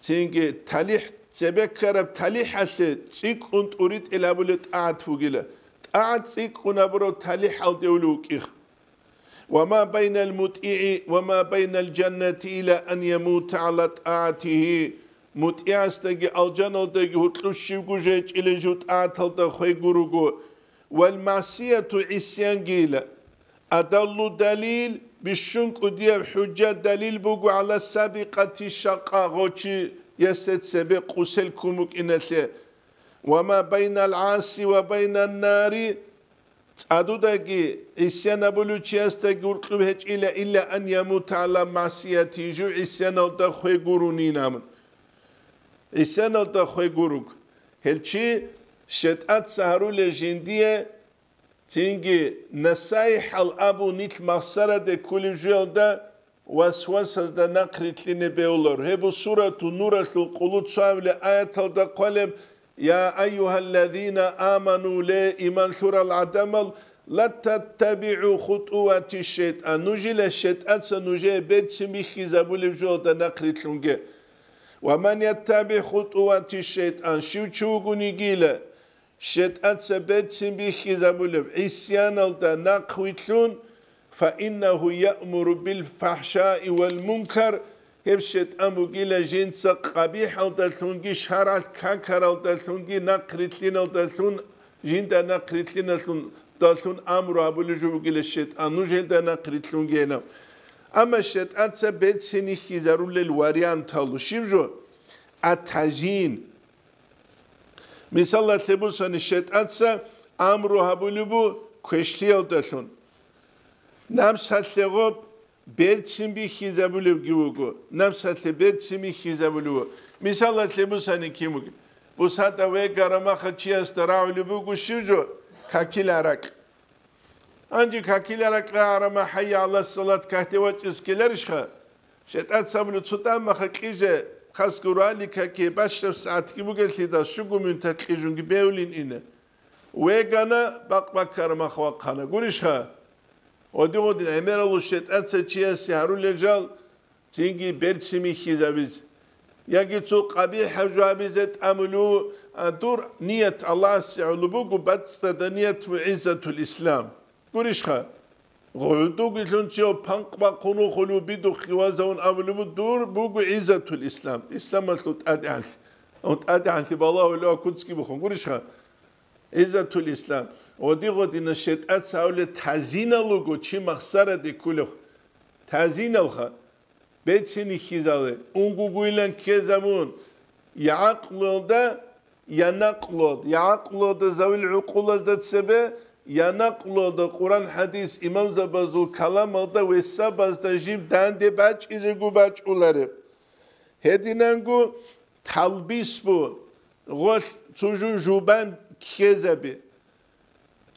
цинги талихӀ, цебе ккараб талихӀалъе цӀикӀкӀун тӀуритӀел абулеб тӀагӀат бугила. ТӀагӀат цӀикӀкӀун абураб талихӀалде улев вукӀих. «Ва ма байнал мутӀигӀи ва ма байнал жаннати илла ан ямута гӀала тӀагӀатигьи», мутӀигӀасдаги алжаналдаги гьоркьов щибго жечӀила жив тӀагӀаталда хвей гуруго, «вал магӀсияту гӀисянгийила». Адаллу далил, бищун кӀудияб хӀужа, далил буго гӀала сабикъати шакъа, гъочиясе цебе къусел ккун букӀиналъе. «Ва ма байнал гӀаси ва байнан нари», цӀадудаги гӀисян абулев чиясдаги гьоркьов гьечӀила, илла ан ямута гӀала магӀсияти, жив гӀисяналда хвей гурунин абун. ГӀисяналда хвей гуруг. Гьел чи шетӀаца гьарулел жиндие, цинги насайихӀал абун нилъ махсараде кколеб жоялда васвасазда нахърилълъине бегьулар. Гьеб буго Сурату Нуралъул къулу цоабилеб аяталда хъвалеб: «Я айюгьаллазина аману», ле, иман лъурал гӀадамал, «ла таттабигӀу хутӀувати шайтӀан», нужила шетӀаца нужее берцин бихьизабулеб жоялда нахърилълъунге. «Ва ман яттабигӀ хутӀувати шайтӀан», щив чи вугонигила, шетӀаца берцин бихьизабулев, гӀисяналда нахъвилълъун, «фа иннагьу яъмуру бил фахӀшаи вал мункар», гьеб шетӀан бугила жинца къабихӀалдалъунги шаргӀалъ какаралдалъунги нахърилълъиналдалъун, жинда нахърилълъиналдалъун амру гьабулев жо бугила шетӀан, нуж гьелда нахърилълъунгейилан. Амма шайтӀаца берцин бихьизарулел варианталу щиб жо? Ат-тазйин. Мисалалъе бусани, шайтӀаца амру гьабулеб бу квешлъиялдалъун. Напсалъе гъоб берцин бихьизабулебги вуго, напсалъе берцин бихьизабулев вуго. Мисалалъе бусани кин бугеб? БусатӀа вегара махал чиясда рагӀулеб буго щив жо? Какил гьаракь. Гьанже какил гьаракь рагӀара махӀ, хӀайя гӀала салат кагьте вачӀиз ккеларищха? ШайтӀаца абулеб, цо тӀамаха кьиже, хасго рали каке, бащдаб сагӀатги бугеллъидал, щуго минуталъ кьижунги бевлин ине. Вегана, бакъ баккара махъ вахъана. Гурищха? Гъоди-гъодин гӀемералъул шайтӀаца чиясе гьарулел жал, цинги берцин бихьизабизе. Яги цо къабихӀаб жо гьабизе тӀамулев, а, дур ният Аллагьасе гӀоло буго, бацӀцӀадаб ният ва гӀиззатул ислам. Гурищха? ГъугӀудугилъун цо панкъ бахъун вухулев бидухъги вазавун абулеб, дур буго гӀиззатул ислам, исламалъул тӀадегӀанлъи. Ва тӀадегӀанлъи балагьулев куцги бухун. Гурищха? ГӀиззатул ислам. Гъоди-гъодинаб шайтӀаца гьавулеб тазинал руго чи махсараде кколев. Тазиналха, берцин бихьизабе, унгугуйлан ккезабун, я гӀакълуялда, я накълуялда, я гӀакълуялда завил гӀукъулазда цебе, я накълуялда Къуран-хӀадис, имамзабазул каламалда ва сабазда жиб данде бачӀизего бачӀулареб. Гьединанго талбис бу, гъолъ цо жо жубан ккезаби,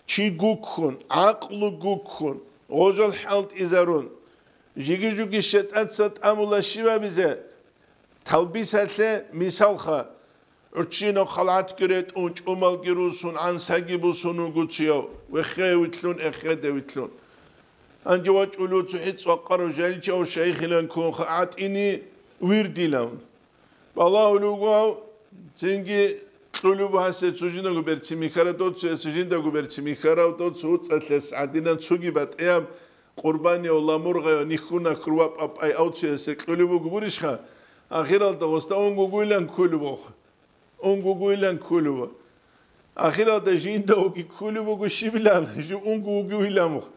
чи гуккун, гӀакълу гуккун, гъожал хӀалтӀизарун. Жиги-жуги шайтӀаца тӀамула щибабизе, талбисалъе мисалха, гӀурччинаб халгӀатги ретӀун, чӀумалги русун, гӀансаги бусун вуго цияв, вехеявилълъун, эхедавилълъун. Гьанже вачӀулев цохӀи цӀвакъарав жайчав шайхилан ккунха гӀатӀине вирдилан. Балагьулев вуго гьав, цинги кьулев гьасе цо жиндаго берцин бихьарав, дов цоясе жиндаго берцин бихьарав, дов цо уцӀалъес гӀадинан цоги батӀияб къурбанияв ламургъаяв нихьуна хьурвапӀапӀай ав цоясе кьулев вуго гурищха? Ахиралда гъосда унгугуйлан ккулев вуго. Унгугуйлан ккулев вуго. Ахиралда жинда вуги ккулев вуго щибилан, жив унгугуйлан вуго.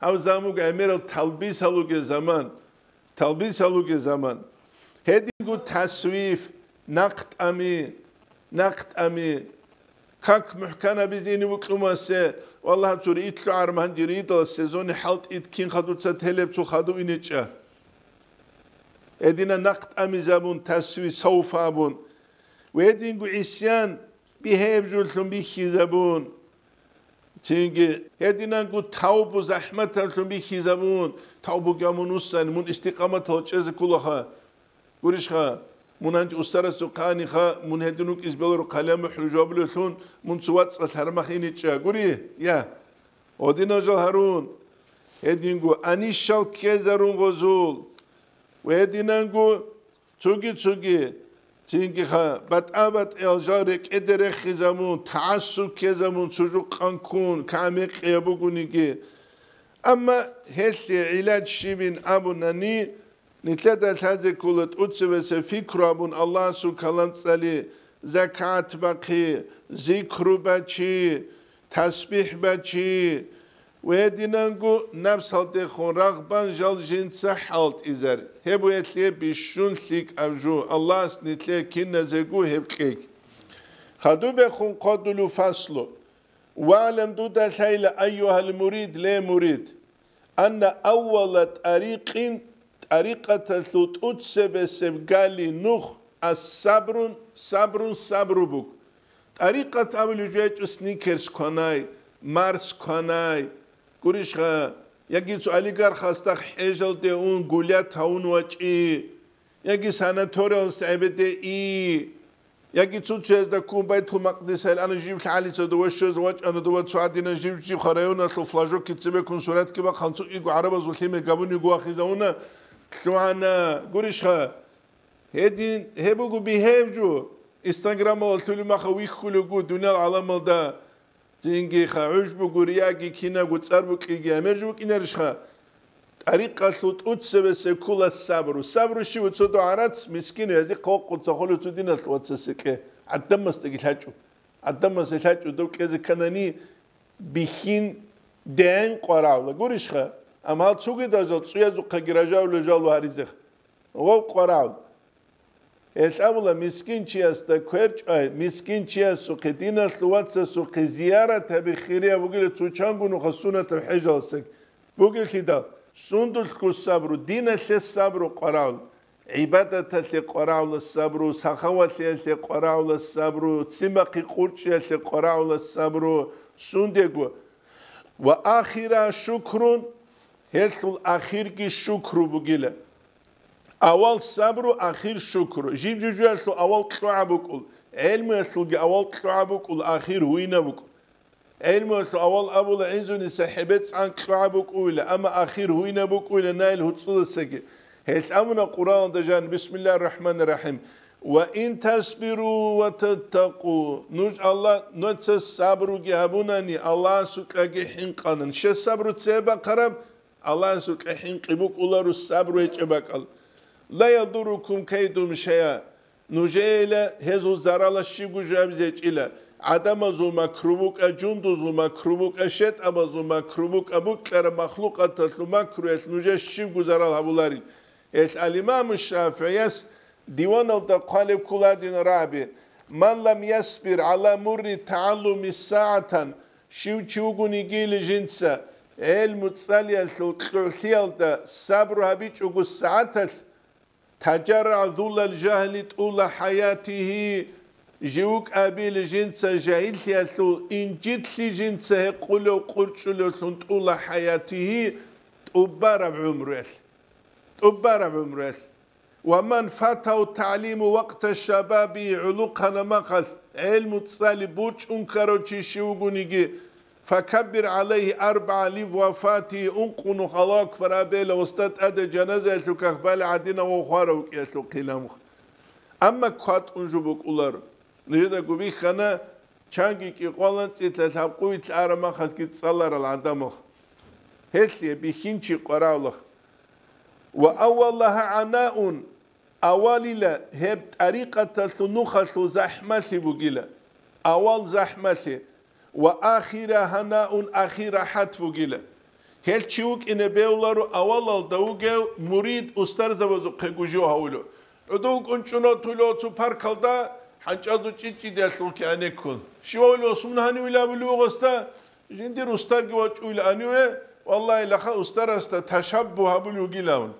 Гьав замуг гӀемерал талбис гьалуге заман. Талбис гьалуге заман. Гьединго тасвиф, нахъ тӀами, нахъ тӀами. Как мухӀканабизе ине букьумасе, валлагь, цо риитлъу гӀарман жиридала сезони хӀалтӀид кин хадуца телеб цо хаду инечӀа. Гьедина нахъ тӀамизабун, тасвиф, савфа абун. Гьединго гӀисян бигьеб жоллъун бихьизабун. Цинги гьединанго тавбу захӀматаблъун бихьизабун, тавбуги амун уссани, мун истикъаматал чӀезе кколаха. Гурищха, мун гьанже устарасухъаниха, мун гьедин вукӀиз беларухъалия мухӀру жавабулевлъун, мун цо вацӀцӀалъ гьармахине чӀа. Гури, я, гьодинал жал гьарун. Гьединго анищал ккезарун гъозул. Ва гьединанго Цоги-цоги, цинги-ха, батӀа-батӀиял жал рекӀеде рехизабун, тагӀассуб ккезабун, цо жукъан ккун, камекъияб бугониги. Амма гьелъие гӀилаж щибин абунани, нилъеда лъазе ккола тӀоцебесеб фикру абун Аллагьасул калам цӀали, закат бахъи, зикру бачи, тасбихӀ бачи, ва гьединанго напсалдехун рагъбан жал жинца хӀалтӀизар. Гьеб гьелъие бищун лъикӀаб жо, Аллагьас нилъее киназего гьеб кьеги. Хадубехун хъодулев фаслу. ВагӀлам, дуда лъайла, айюгьал мурид, ле мурид, анна аввала тӀарикъин, тӀарикъаталъул тӀоцебесеб гали нух, ас-сабрун, сабрун, сабру буго. ТӀарикъат абулеб жо гьечӀо сникерс кванай, Марс кванай, гурищха, яги цо олигархасда хӀежалде ун гулять гьавун вачӀи, яги санаториялас гӀебеде и, яги цо-цоязда ккун Байтул-Макъдисалъ ана жив лъагӀалица дова щвеза вачӀана, дова цо гьадинан жив-живха районалъул флажокги цебеккун суратги бахъан, цо кӀиго гӀарабазул лъимер габуниго вахизавуна, лъугӀана, гурищха. Гьедин, гьеб буго бигьеб жо, Инстаграмалда лъулеб маха вихьулев вуго дуниял гӀаламалда. Цинги-ха, гӀуж буго, рияги кинабго, цӀар букӀиги гӀемер жо букӀинарищха? ТӀарикъалъул тӀоцебесеб ккола сабру. Сабру щиб? Цо дов гӀарац, мискин, гьезихъ вокъуца холев цо диналъ вацасе кье. ГӀадамасдаги лъачӀо. ГӀадамасе лъачӀо, дов кьезе кканани, бихьин ден къварагӀула. Гурищха? Амма гьал цогидал жал цӀуязухъаги ражавулев жал ва гьаризех. Гъов къварагӀул. Гьелъ абула, мискинчиясда кверчӀвай, мискинчиясухъе, диналъул вацасухъе зиярат гьаби хирияб бугила цо чанго нухалъ сунатаб хӀежаласаги. Бугелъидал, сундулъго сабру, диналъе сабру къварагӀул, гӀибадаталъе къварагӀула сабру, сахавалъиялъе къварагӀула сабру, ццин бахъи къурчӀиялъе къварагӀула сабру, сундего. Ва ахира шукрун, гьелъул ахирги шукру бугила. Авал сабру, ахир шукру. Жиб-жужуялъул авал кьогӀаб букӀул, гӀелмуялъулги авал кьогӀаб букӀул, ахир гьуинаб букӀул. ГӀелмуялъул авал абула гӀинзуниса хӀебецӀан кьогӀаб букӀуила, амма ахир гьуинаб букӀуила наил гьуцӀцӀуласаги. Гьелъ абуна Къуръаналда жан: «Бисмиллагьир рахӀманир рахӀим. Ва ин тасбиру ва таттакъу». Нуж Аллагь, нуца сабруги гьабунани, Аллагьасукьаги хӀинкъанан. Щай сабру цебе бахъараб? Аллагьасукьа хӀинкъи букӀуларо сабру гьечӀеб бакӀал. «Ла ядуррукум кайдугьум шайъа». Нужеела гьезул заралас щибго жо гьабизе гьечӀила. ГӀадамазул макру букӀа, жундузул макру букӀа, шетӀабазул макру букӀа, букӀараб махлукъаталъул макруялъ нужее щибго зарал гьабуларил. Гьелъ ал-Имаму ШафигӀияс диваналда хъвалеб ккола гьадин рагӀаби: «Ман лам ясбир гӀала мурри тагӀаллуми сагӀатан», щив чи вугониги жинца гӀелму цӀалиялъул кьогӀлъиялда сабру гьабичӀого сагӀаталъ, «тажарра зуллал жагьли тӀула хӀаятигьи», жив вукӀабил жинца жагьиллъиялъул инжитлъи жинца гьекъулев къурчӀулевлъун, «тӀула хӀаятигьи», тӀубараб гӀумруялъ. ТӀубараб гӀумруялъ. «Ва ман фатагьу тагӀлиму вакъта шабаби», гӀулухъана махалъ гӀелму цӀали борчӀун ккарав чи щив вугониги, «факаббир гӀалайгьи арбагӀа ли вафати», ункъо нух Аллагьу акбар абейла, гъосда тӀаде жаназаялъул как балеб гӀадинав ва хварав кӀиялъул хъиламухъ. Амма кватӀун жо букӀуларо. Нужедаго бихьана, чанги кӀикъвалан цӀилъа лъабкъуй лъараб махалъги цӀаларал гӀадамах. Гьелъие бихьинчи къваралах. «Ва аввалугьа гӀанаун», авалила гьеб тӀарикъаталъул нухалъул захӀмалъи бугила, авал захӀмалъи, «ва ахира гьанаун», ахир рахӀат бугила. Гьел чи вукӀине бевларо авалалда вугев мурид устарзабазухъе гужив гьавулев. ГӀодов вукӀун чӀунатулев цо паркалда хӀанчӀазул чӀичӀидиялъул кигӀанеккун. Щивав сун гьанивилабулев гъосда, жиндир устарги вачӀуйла аниве, валлагьи, лаха устарасда ташаббу гьабулев вугилавун.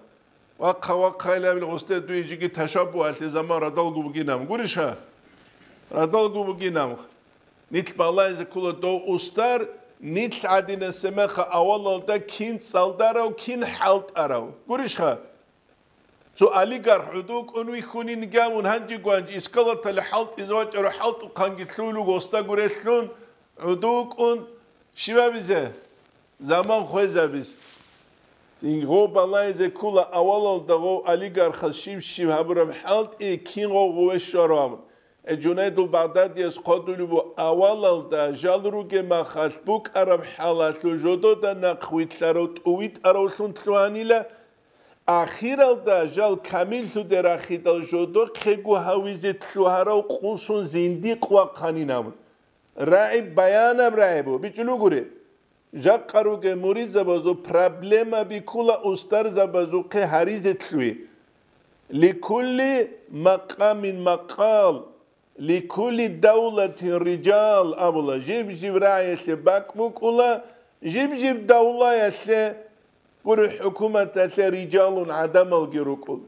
Вахъа-вахъайилабил гъусде дуе жиги ташаббугьалъе заман радалго бугинаб. Гурищха? Радалго бугинаб. Нилъ балайзе ккола дов устар, нилъ гӀадинасеб мехалъ авалалда кин цӀалдарав, кин хӀалтӀарав. Гурищха? Цо олигарх гӀодов кӀун вихьунин гавун гьанжи-гванжи искалатали хӀалтӀизе вачӀарав хӀалтӀухъанги лъугьун вуго гъусда гурелъун, гӀодов кӀун щибабизе? Заман хвезабиз. Цин гъов балайзе ккола авалалда гъов олигархас щив-щив гьабураб хӀалтӀи, кин гъов гъове щварав абун. Э, Жунайдул Багъдадияс хъвадулеб буго, авалалда жал ругеб махалъ букӀараб хӀалалъул жодода нахъвилълъарав тӀувитӀаравлъун лъугьанила, ахиралда жал камиллъуде рахидал жодохъего гьавизе лъугьарав къусун зиндикъ вахъанин абун. РагӀи баянаб рагӀи буго, бичӀчӀулугури. Жакъа ругел муридзабазул проблемаби ккола устарзабазухъе гьаризе лъугьи. «Ликулли макъамин макъал, ликулли давлатин риджал», абула, жиб-жиб рагӀиялъе бакӀ букӀула, жиб-жиб давлаялъе, гури, хӀукуматалъе риджалун гӀадамалги рукӀул.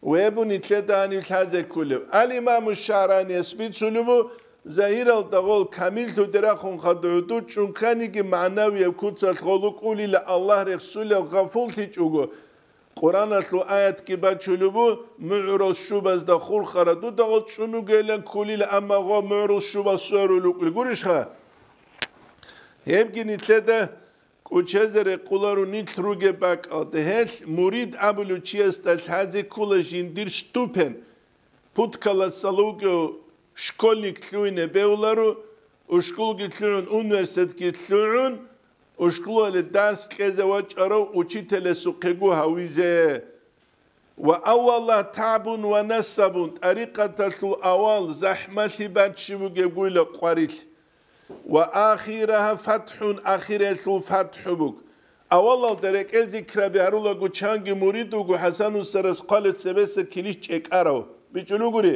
Вебу нилъеда гьанив лъазе кколев. Ал-Имаму ШагӀранияс бицунебу, загьиралда гъол камиллъуде рахун хадугӀуду чӀунканиги, магӀнавияб куцалъ гъол вукӀулила Аллагь рехсулев гъафуллъичӀого. Къуръаналъул аятги бачулебу, мугӀрул щубазда хурхара дуда гъол чӀун вугилан кколила, амма гъо мугӀрул щубал сверул вукӀули гурищха? Гьебги нилъеда кӀучезе рекъоларо нилъ ругеб бакӀалда. Гьелъ мурид абулев чиясда лъазе ккола жиндир ступень. Путкаласалугев школьник лъугьине бевларо, ушкулги лъугӀун, университетги лъугӀун, ушкулалде дарс кьезе вачӀарав учителасухъего гьавизе. «Ва аввалугьа тагӀбун ва насабун», тӀарикъаталъул авал захӀмалъи баччи бугебгойила къварилъ. «Ва ахирагьа фатхӀун», ахиралъул фатхӀу буг. Авалалда рекӀел зикраби гьарулаго чанги мурид вуго ХӀасан устарас хъвалеб цебеса килищ чӀекӀарав. БичӀчӀулугури,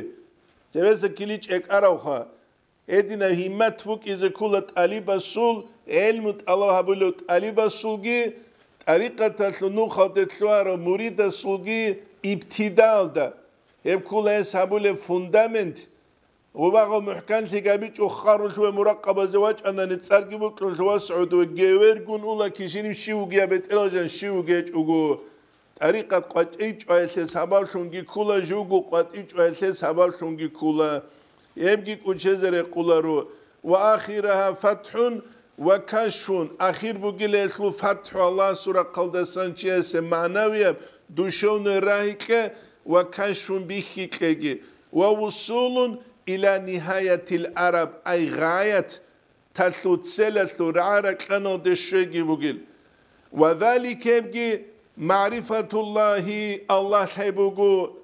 цебеса килищ чӀекӀаравха. Гьединаб гьиммат букӀизе ккола тӀалибасул, гӀелму тӀалаб гьабулев тӀалибасулги, тӀарикъаталъул нухалде лъугьарав муридасулги ибтидаалда. Гьеб ккола гьес гьабулеб фундамент. Гъубагъав мухӀканлъи габичӀо, харулъ ва муракъабазе вачӀанани, цӀарги букьун лъугьа-сгӀуд ва гевергун ула кисинив щив вугеб, бетӀералжан щив вугечӀого. ТӀарикъат къватӀив чӀваялъе сабаблъунги ккола, живго къватӀив чӀваялъе сабаблъунги ккола. Гьебги кӀучезе рекъоларо. Ва ахирагьа фатхӀун ва кашфун, ахир бугила гьелъул фатхӀу, Аллагьасул рахъалдасан чиясе магӀнавияб, душевный рагьикье ва кашфун бихьикьеги, ва вусулун иля нигьаятил араб, ай гъаят, талъул целалъул рагӀа-ракьаналде щвеги бугил. Ва заликебги магӀрифатуллагьи, Аллагь лъай буго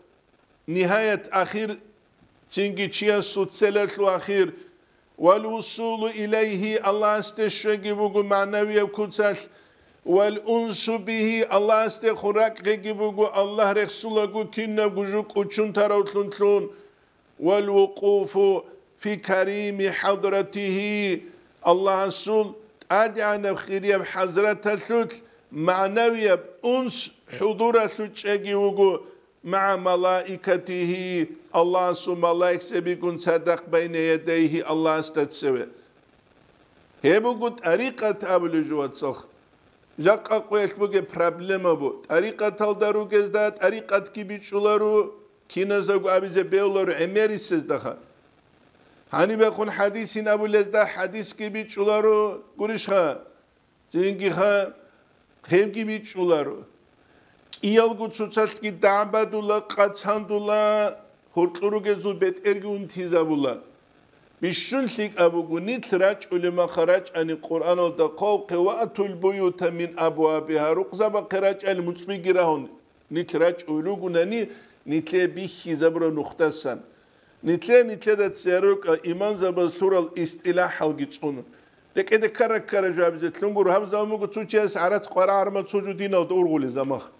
нигьаят, ахир, цинги чиясул целалъул ахир, вал вусулу илайгьи, Аллагьасде щвеги буго магӀнавияб куцалъ, вал унсу бигьи, Аллагьасдехун ракӀгӀеги буго, Аллагь рехсулаго кинабго жо кӀучун таравлъунлъун, вал вукъуфу фи карими хӀадратигьи, Аллагьасул тӀадегӀанаб хирияб хӀазраталъулъ магӀнавияб унс, хӀудуралъул чӀеги вуго, магӀа малаикатигьи, Аллагьасул малаикзабигун цадахъ, байна ядайгьи, Аллагьасда цеве. Гьеб буго тӀарикъат абулеб жо, вацал. Жакъа къоялъ бугеб проблема бу. ТӀарикъаталда ругезда тӀарикъатги бичӀчӀуларо, киназдаго абизе бегьуларо гӀемерисездаха. Гьанибехун хӀадисин абулезда хӀадисги бичӀчӀуларо, гурищха? Цинги ха, гьебги бичӀчӀуларо. КӀиялго цоцалъги дагӀбадула, къацандула, гьоркьор ругезул бетӀерги унтизабула. Бищун лъикӀаб буго, нилъ рачӀулеб маха рачӀани Къуръаналда, хъвалхъе ва атул буюта мин абвабигьа, рукъзабахъе рачӀани муцӀбиги рагьун. Нилъ рачӀулел ругунани, нилъее бихьизабураб нухдасан. Нилъее нилъеда церукӀа имамзабаз лъурал истилахӀалги цӀун. РекӀеде ккара-ккара жо абизе лъун гуро, гьаб заман буго цо чияс гӀарац къварагӀарма цо жо диналда ургъулел замах.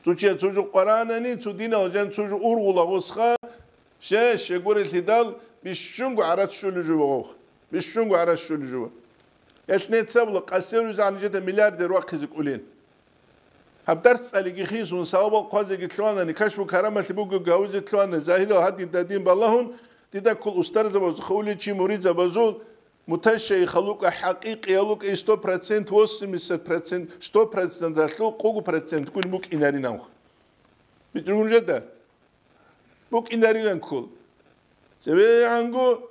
Цо чияс цо жо къваранани, цо динал жан цо жо ургъула гъосха, ще, щегурелъидал бищунго гӀарац щолев жо вагъавха. Бищунго гӀарац щолев жо. Гьелъ нецабла къасевризан нижеда миллиардер вахъизе кӀулин. Гьаб дарс цӀалиги хисун, савабал хъвазеги лъугьанани, кашфу-карамалъи бугеб гавизе лъугьанани, загьирал гьадин дадин балагьун, дида ккол устарзабаз, хъуличи муридзабазул муташайихал рукӀа, хӀакъикъиял рукӀа, и сто процент, восемьдесят процент, сто процент ралъул къугу процент гуни букӀинаринанха. БитӀргун жеда? БукӀинарилан ккол. ЦебегӀанго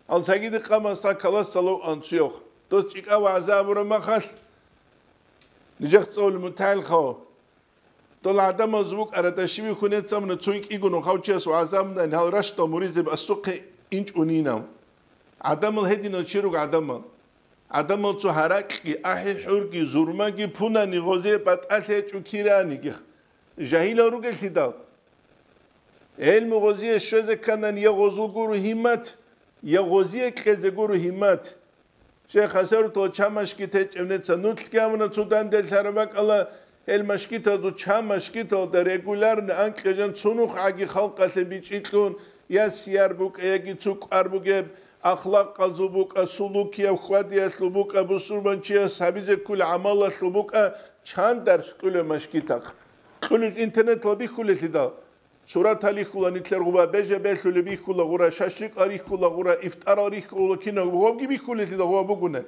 Ал сагиди къамасда каласалав анцуявх. Дос чӀикӀав вагӀза абураб махалъ, нижехъ цӀолел мутагӀилхъав. Дол гӀадамаз букӀара, дашиби хьунецамуна цуй кӀигун хавчияс вагӀза абунани гьал ращтал муризеб асухъе инчӀунинав. ГӀадамал гьединал чи руго гӀадамал. ГӀадамал цо гьаракьги, ахӀи-хӀурги, зурмаги пунани гъозие батӀалъи гьечӀо киранигих. Жагьилал ругелъидал. ГӀелму гъозие щвезе кканани, я гъозул гуро гьиммат, я гъозие кьезе гуро гьиммат. Шейх Хасарутал чан машгит гьечӀеб неца нуцлъги абуна цо данделъараб бакӀала, гьел машгитазул чан машгиталда регулярно анкье жан цо нух гӀаги халкъалъе бичӀчӀи кьун, я сияр букӀа, яги цо кӀвар бугеб, ахлакъазул букӀа, сулукияб хьвадиялъул букӀа, бусурманчияс гьабизе ккола гӀамалалъул букӀа, чан дарс кьула машгитахъ. Кьулищ интернеталда бихьулелъидал. Суратал рихьула нилъер гъуба, бежа белъулеб бихьула гъура, шашликъал рихьула гъура, ифтарал рихьула кинабго, гъобги бихьулелъидал гъуба бугунан.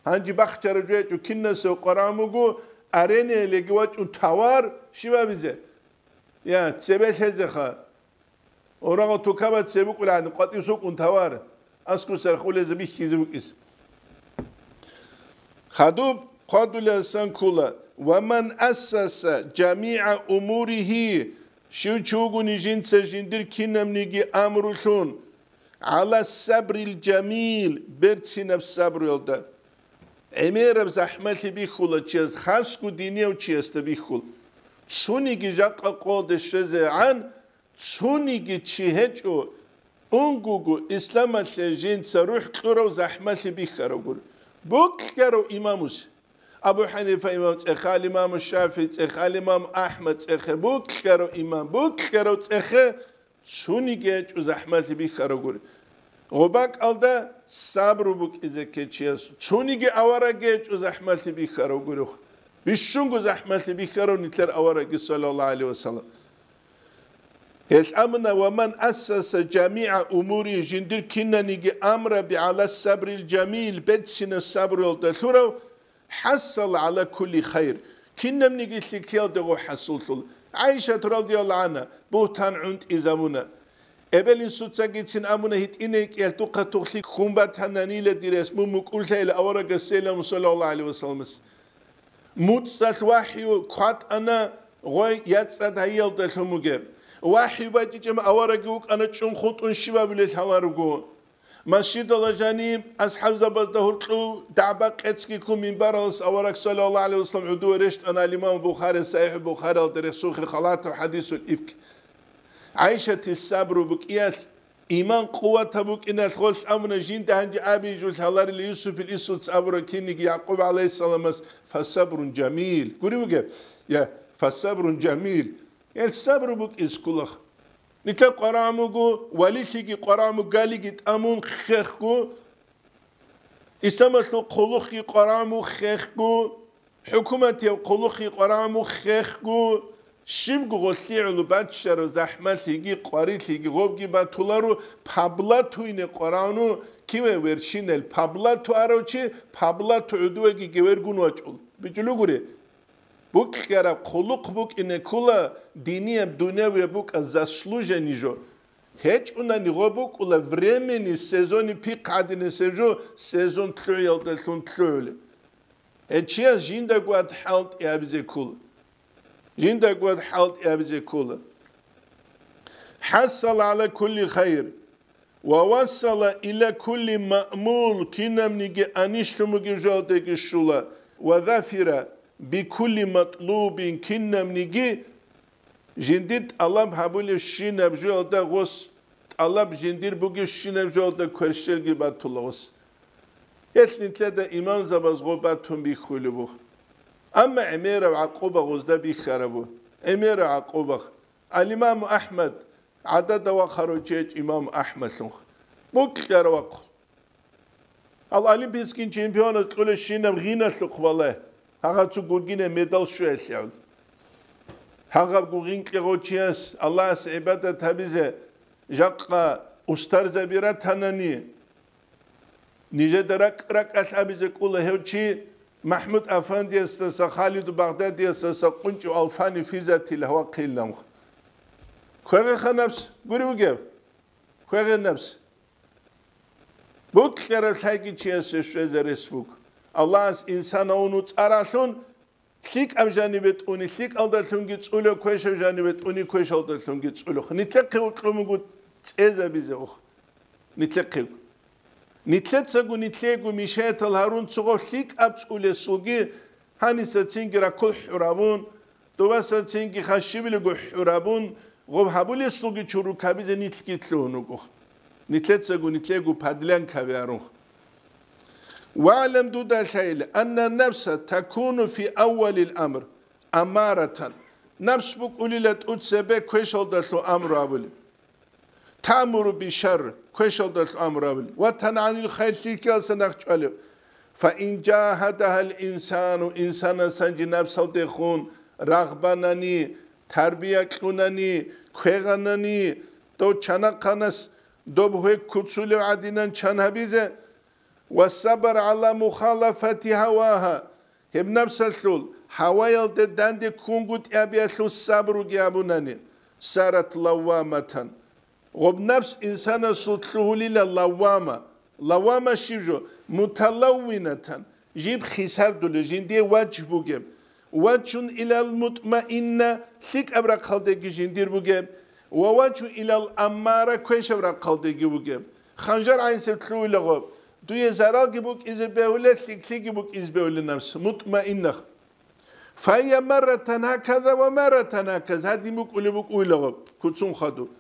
Гьанже бахчараб жо гьечӀо, кинасев къварагӀун буго, арениялиги вачӀун тавар щибабизе? Я, цебе лъезеха. Орагъа тукаба цебе букӀулаан, къватӀив сукӀун тавар, аскусар хулезе бихьизе букӀис. Хадуб хъвадулелсан ккола: «Ва ман ассаса жамигӀа умуригьи», щив чи вугони жинца жиндир кинабниги амрулъун, «гӀала сабрил жамил», берцинаб сабруялда. ГӀемераб захӀмалъи бихьула чияс, хасго динияв чиясда бихьул. Цониги жакъа къолде щвезегӀан, цониги чи гьечӀо, унгуго исламалъе жинца рухӀ кьурав захӀмалъи бихьарав гури. Бокьарав имамусе. Абу ХӀанифа имам цӀехе, ал-Имаму ШафигӀи цӀехе, ал-Имам АхӀмад цӀехе, букьарав имам, букьарав цӀехе, цониги гьечӀо захӀмалъи бихьарав гури. Гъоб бакӀалда сабру букӀизе ккечияс, цониги аварагги гьечӀо захӀмалъи бихьарав гурихъ. Бищунго захӀмалъи бихьарав нилъер аварагги, саллаллагьу гӀалайгьи вассалам. Гьелъ абуна: «Ва ман ассаса жамигӀа умури», жиндир кинаниги амраби гӀала сабрил жамил, берцинаб сабруялда лъурав, «хӀассала гӀала кулли хайр», кинабниги лъикӀлъиялдего хӀасуллъула. ГӀайшат радияллагьу гӀангьа бугьтан гӀунтӀизабуна. Эбел-инсуцагицин абуна: «ГьитӀинай кӀиялъ духъа тухлъи хьун батананила дирес, мун мукӀурлъайила аварагасейилан, саллаллагьу гӀалайгьи вассаламас». МуцӀалъ вахӀю кватӀана гъой яцӀцӀад гьайиялдалъун бугеб. ВахӀю бачӀичӀеб аварагги вукӀана чӀун хутӀун щибабилел гьаваруго. Масжидалда жаниб асхӀабзабазда гьоркьов дагӀба-къецги ккун минбаралас авараг, саллаллагьу гӀалайгьи вассалам, гӀодове рещтӀана, ал-Имам Бухари, СахӀихӀ Бухаралда рехсухъе, халату хӀадисул ифк. ГӀайшатил сабру букӀиялъ, иман къуватаб букӀиналъ гъолъ абуна, жинда гьанже абизе жо лъаларила Юсупил инсуца абураб кинниги Якъуб гӀалайгьиссаламас: «Фасабрун жамил». Гури бугеб? Я, «Фасабрун жамил». Гьел сабру букӀизе кколаха. Нилъер къварагӀмуго, валилъиги къварагӀму галиги тӀамун хехго, Исламалъул хъулухъги къварагӀму хехго, хӀукуматияб хъулухъги къварагӀму хехго, щибго гъолъи гӀоло баччараб захӀмалъиги къварилъиги гъобги батуларо, паблатуйне къварагӀну, киве вершинел паблату арав чи, паблату гӀодовеги гевергун вачӀула. БичӀулугури? Букьараб хъулухъ букӀине ккола динияб, дунявияб букӀа заслуженный жо. ГьечӀунани гъо букӀула временный, сезони пихъ гӀадинасеб жо, сезон лъугӀиялдалъун лъугӀулеб. Гьечияс жиндаго вад хӀалтӀи гьабизе ккола. Жиндаго вад хӀалтӀи гьабизе ккола. «ХӀассала гӀала кулли хайр». «Ва вассала иля кулли маъмул», кинабниги анищун бугеб жоялдеги щула, «ва зафира бикулли матлубин», кинабниги жиндир тӀалаб гьабулебщинаб жоялда гъос, тӀалаб жиндир бугебщинаб жоялда кверщелги батула гъос. Гьелъ нилъеда имамзабаз гъо батун бихьулеб буго. Амма гӀемераб гӀакъуба гъозда бихьарабу, гӀемераб гӀакъуба. Ал-Имаму АхӀмад, гӀадада вахъарав чи гьечӀ имам АхӀмадлъунха. Букьарав вахъун. Гьал олимпийский чемпионас кьолебщинаб гъиналъухъ балай, гьагъаб цо гургине медал щвеялъе гӀун. Гьагъаб гугъин кьегъов чияс Аллагьас гӀибадат гьабизе жакъа устарзаби ратанани, нижеда ракӀ-ракӀалъ абизе кӀула гьев чи МахӀмуд Афандиясдаса, Халиду Багъдадиясдаса къунчӀев алфани физатил гьавахъиланха. Квегъеха напс, гури вугев? Квегъе напс. Букьараб лъайги чиясе щвезе рес буго. Аллагьас инсанав вугев цӀаралъун, лъикӀаб жанибе тӀуни лъикӀалдалъунги цӀулев, квешаб жанибе тӀуни квешалдалъунги цӀулев. Нилъехъе вукьун буго цӀезабизе ух. Нилъехъего. Нилъецаго нилъего мишаятал гьарун цого лъикӀаб цӀулесулги, гьаниса цинги раккул хӀурабун, дубаса цинги хашшибилего хӀурабун, гъоб гьабулесулги чурукабизе нилъги лъугьун вуго. Нилъецаго нилъего подлянка гьабиарун. «ВагӀлам», дуда лъайила, «анна нафса такуну фи аввалил амр аммаратан». Напс букӀулила тӀуд цебе квешалдалъун амру абулеб. «Таъмуру бишшарр», квешалдалъун амру абулеб. «Ва тангьа гӀанил хайр», лъикӀалдаса нахъчӀвалеб. «Фа ин жагьадагьал инсану», инсанас гьанже напсалдехун рагъбанани, тарбия кьунани, квегъанани, дов чанахъанас доб гьек куцулев гӀадинан чан гьабизе, «ва сабар гӀала мухалафати гьавагьа», гьеб напсалъул гьаваялде данде ккунгутӀиябиялъул сабруги абунани, «сарат лавваматан». Гъоб напс инсанасул лъугьулила лаввама. Лаввама щиб жо? «Муталаввинатан», жиб хисардулев, жиндие вач бугеб. «Вачун илал мутмаинна», лъикӀаб рахъалдеги жиндир бугеб. «Ва вачун илал аммара», квешаб рахъалдеги бугеб. Ханжар гӀайнсеб лъугьула гъоб. Дуе заралги букӀизе бегьулеб, лъикӀлъиги букӀизе бегьулеб напс, мутмаиннах. «Файя марратан гьаказа ва марратан гьаказа», гьадин букӀулеб букӀуйла гъоб, куцун хадуб.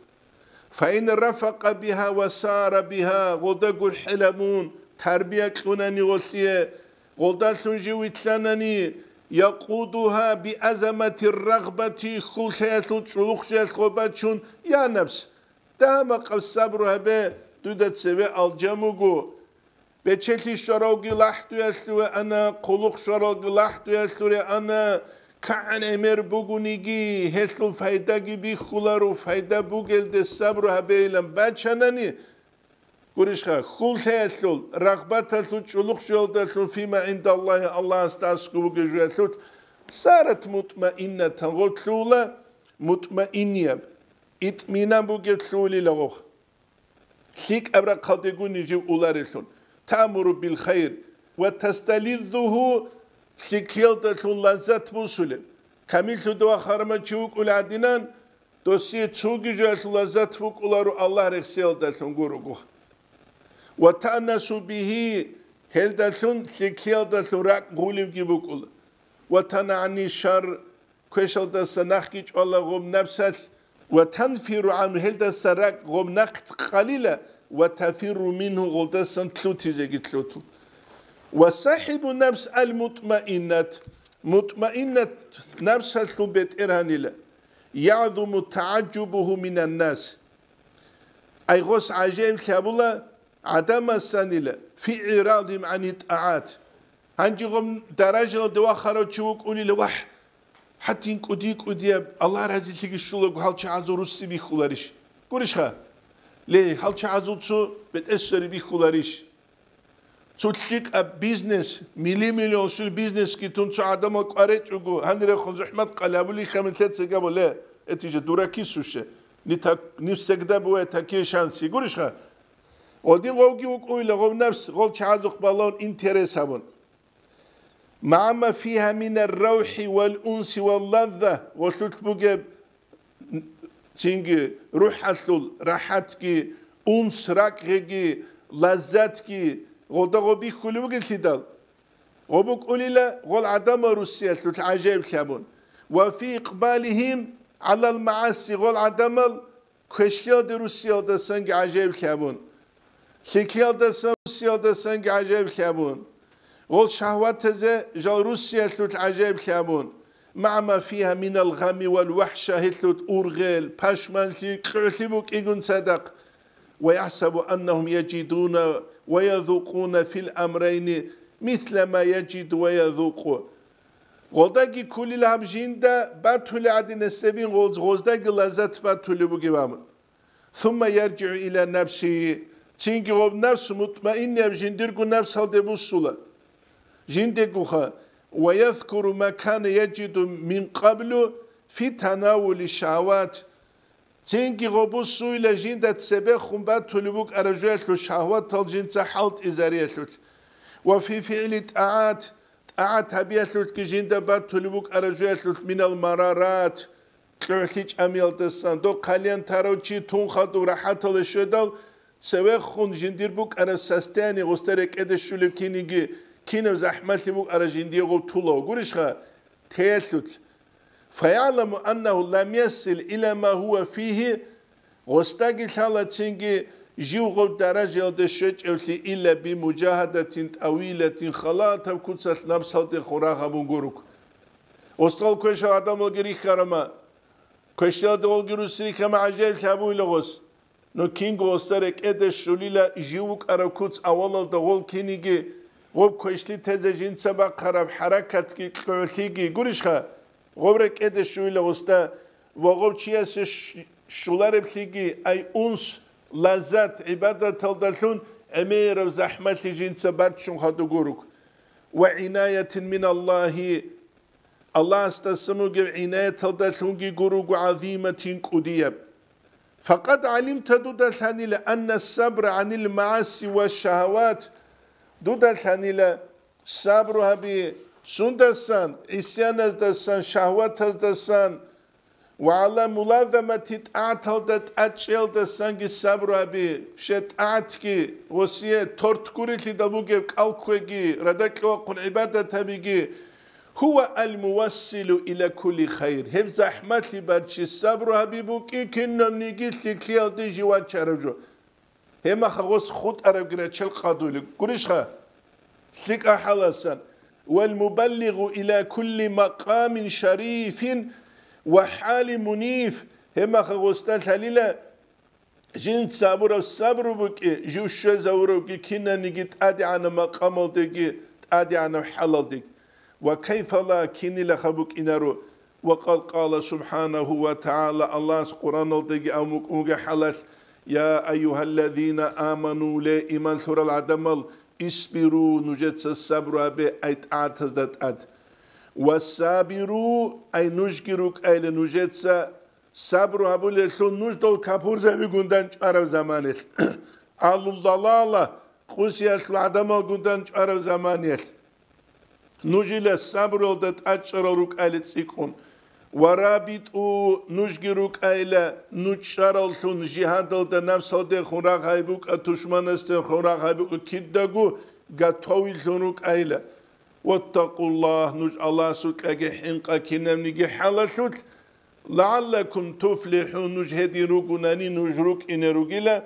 «Фаин рафакъа бигьа ва сара бигьа», гъолда гурхӀел гьабун, тарбия кьунани гъолъие, гъолдалъун жив вилълъанани, якъудугьа биазаматир рагъбати, хьул лъаялъул чӀулухъжалъ гъо бачун, я напс, дагьа-макъаб сабру гьабе, дуда цеве алжан вуго. Бечелъи щваравги лахӀдуялъуве ана, хъулухъ щваралги лахӀдуялъуре ана, кагӀан гӀемер бугониги, гьелъул пайдаги бихьуларо, пайда бугелде сабру гьабейилан бачанани, гурищха, хьул лъаялъул, рагъбаталъул чӀулухъжалдалъун фима гӀиндаллагьи, Аллагьасда аскӀоб бугеб жоялъулъ, сарат мутмаиннатан, гъо лъугьула мутмаиннияб, итминан бугеб лъугьулила гъохъ. ЛъикӀаб рахъалдегун нижив уларелъун, таъмуру бил хайр ва тастализзугьу, лъикӀлъиялдалъун лаззат бусулеб. Камиллъуда вахарма чи вукӀул гӀадинан, досие цоги жоялъул лаззат букӀуларо Аллагь рехсиялдалъун гуруго. Ва таънасу бигьи, гьелдалъун лъикӀлъиялдалъун ракӀ гъулевги букӀула. Ва танагӀни шар, квешалдаса нахги чӀвала гъоб напсалъ, ва танфиру гӀанху, гьелдаса ракӀ гъоб нахъ къалила, ва тафирру мингьу, гъолдасан лъутизеги лъуту. Ва сахӀибу напс ал-мутмаиннат, мутмаиннат напсалъул бетӀергьанила, ягӀзуму тагӀажжубугьу минан нас. Ай гъос гӀажаиблъи гьабула гӀадамасанила фи игӀрадихим гӀани тӀагӀат. Гьанже гъом даражалде вахарав чи вукӀунила, вагь, гьадин кӀуди-кӀудияб Аллагь разилъиги щулаго гьал чагӀазул русси бихьуларищ? Гурищха? Ле, гьал чагӀазул цо бетӀерсари бихьуларищ? Цо лъикӀаб бизнес, мили-миллион щули бизнесги тун цо гӀадамал кӀваречӀого, гьанирехун зухӀмат къали гьабулихъа милъецаги абуле, эти же дураки суща, не так, не всегда бывает такие шансы. Гурищха? Гъодин гъовги вукӀуйла, гъов напс, гъол чагӀазухъ балагьун интерес гьабун. Мама фиха минар равхӀи вал унси вал лазза, гъолъулъ бугеб цинги рухӀалъул рахӀатги, унс ракӀгӀеги, лаззатги, гъолда гъо бихьулев вугелъидал, гъо букӀулила гъол гӀадамал руссиялъулъ гӀажаиблъи гьабун. Ва фи икъбалихим гӀалал магӀаси, гъол гӀадамал квешлъиялде руссиялдасанги гӀажаиблъи гьабун. ЛъикӀлъиялдасан руссиялдасанги гӀажаиблъи гьабун. Гъол шагьватазе жал руссиялъулъ гӀажаиблъи гьабун. Мама фиха минал гъами вал вахӀша, гьелъулъ ургъел, пашманлъи, кьогӀлъи букӀигун цадахъ. Ва яхӀсабу аннагьум яжидуна ва язукъуна фил амрайни мисла ма яжиду ва язукъу. Гъолдаги кколила гьаб жинда батулеб гӀадин, гьесебин гъоз-, гъоздаги лаззат батулеб бугеб абун. Сумма яржигӀу иля нафсигьи, цинги гъоб нафс мутмаиннияб жиндирго нафсалде буссула. Жиндегоха, ва язкуру ма кана яжиду мин къаблу фи танавули шагьават. Цинги гъо буссуйла жинда цебехун батулеб букӀараб жоялъул шагьватал жинца хӀалтӀизариялъулъ. Ва фи фигӀли тӀагӀат, тӀагӀат гьабиялъулъги жинда батулеб букӀараб жоялъулъ минал марарат, кьогӀлъи чӀамиялдасан, дов хъалиян тарав чи тун хадув рахӀаталде щведал, цевехун жиндир букӀараб состояние гъусда рекӀеде щулеб киниги, кинаб захӀмалъи букӀараб жиндие гъов тулав гурищха? Теялъулъ. ФаягӀламу аннагьу лам ясил иля ма гьува фигьи, гъосдаги лъала цинги жив гъоб даражаялде щвечӀевлъи илля бимужагьадатин тӀавилатин, халатаб куцалъ напсалдехун рагъ гьабун гуруг. Гъосдал квешал гӀадамалги рихьарама, квешлъиялда гъолги русси рихьама гӀажаиблъи гьабуйла гъос. Но кинго гъосда рекӀеде щулила жив вукӀараб куц авалалда гъол киниги, гъоб квешлъи тезе жинца бахъараб хӀаракатги кьогӀлъиги гурищха? Гъоб рекӀеде щуйла гъосда ва гъоб чиясе щ-, щулареблъиги, ай унс, лаззат, гӀибадаталдалъун гӀемераб захӀмалъи жинца баччун хадугуруг. Ва гӀинаятин миналлагьи, Аллагьасдасан бугеб гӀинаяталдалъунги гуруго гӀазиматин кӀудияб. Факъад гӀалимта, дуда лъанила, анна сабра гӀанил магӀаси ва шагьават, дуда лъанила сабру гьаби сундасан, гӀисяназдасан, шагьватаздасан, ва гӀала мулазамати тӀагӀаталда тӀадчӀеялдасанги сабру гьаби, щай тӀагӀатги, гъосие торт гурелъидал бугеб кӀал кквеги, радакьа вахъун гӀибадат гьабиги, гьува ал-мувассилу иля кулли хайр. Гьеб захӀмалъи барчи сабру гьаби букӀи кинабниги лъикӀлъиялде жив вачараб жо. Гьеб мехалъ гъос хутӀарабги рачел къадулеб гурищха? ЛъикӀа хӀаласан, والمبلغ إلى كل مقام شريف وحال منيف. Гьеб мехалъ гъосда лъалила, жинца абураб сабру букӀи, жив щвезавуравги кинаниги тӀадегӀанаб макъамалдеги, тӀадегӀанаб хӀалалдеги. وكيف لا, кинилаха букӀинаро. وقد قال سبحانه وتعالى, Аллагьас Къуръаналдаги абун букӀун буго хӀалалъ: يا أيها الذين آمنوا, ле, иман лъурал гӀадамал, اصبروا, нужеца сабру гьабе, ай тӀагӀатазда тӀад. والصابرون, ай нужги рукӀайила нужеца сабру гьабулеллъун нуж дол капурзабигундан чӀвараб заманиялъ. أهل الضلالة, къусиялъул гӀадамалгундан чӀвараб заманиялъ. Нужила сабруялда тӀачӀарал рукӀайила цӀикӀкӀун. ورابطوا, нужги рукӀайила, нуж чӀараллъун жигьадалда, напсалдехун рагъ гьайбукӀа, тушманасдехун рагъ гьайбукӀа, кидаго готовилъун рукӀайила. واتقوا الله, нуж Аллагьасукьаги хӀинкъа кинабниги хӀалалъулъ. لعلكم تفلحون, нуж гьедин ругунани, нуж рукӀине ругила.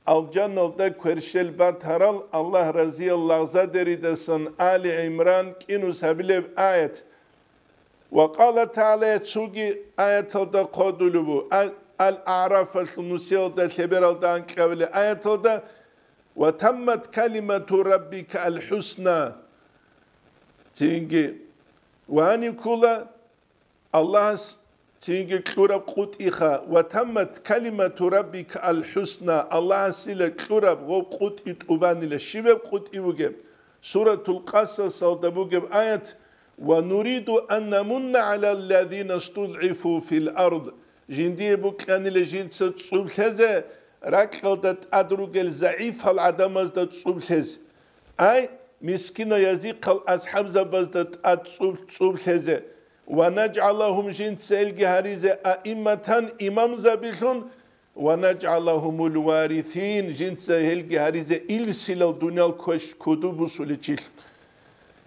Алжаналда кверщел батарал Аллагь разиял лагъзадеридасан Али ГӀимран кӀинус гьабилеб аят. وقال تعالى, цоги аяталда хъодулеб бу, Ал-, Ал-АгӀрафалъул нусиялда лъебералда анкьабилеб аяталда: وتمت كلمة ربك الحسنى. Цинги ва гьаниб ккола Аллагьас цинги кьураб къотӀиха: وتمت كلمة ربك الحسنى, Аллагьасила кьураб гъоб къотӀи тӀубанила. Щибаб къотӀи бугеб? Суратул Къасасалда бугеб аят: ونريد أن نمن على الذين استضعفوا في الأرض. Жиндие букӀанила жинца цӀублъезе, ракьалда тӀад ругел загӀипал гӀадамазда цӀублъезе. Ай, мискинаязихъал асхӀабзабазда тӀад цӀуб-, цӀублъезе. ونجعلهم, жинца гьелги гьаризе, أئمة, имамзабилъун, ونجعلهم الوارثين, жинца гьелги гьаризе ирсилал дуниял квеш-, куду бусуличилъун.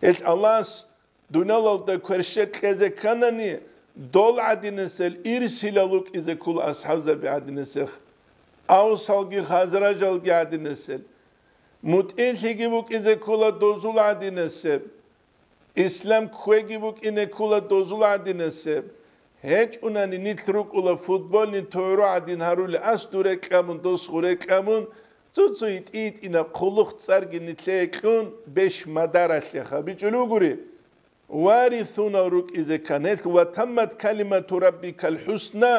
Гьелъ Аллагьас дуниялалда кверщел кьезе кканани, дол гӀадинасел, ирсилал рукӀизе ккола асхӀабзаби гӀадинасех, Авсалги Хазражалги гӀадинасел, мутӀигӀлъиги букӀизе ккола дозул гӀадинасеб. Ислам кквеги букӀине ккола дозул гӀадинасеб. ГьечӀунани нилъ рукӀула футбольный тугӀру гӀадин гьарули, ас дуре кьамун, дос гъуре кьамун, цо-цо итӀи-итӀинаб хъулухъ цӀарги нилъее кьун, беш мадаралъеха бичӀчӀулев гури. Варисунал рукӀизе ккан гьелъ, وتمت كلمة ربك الحسنى,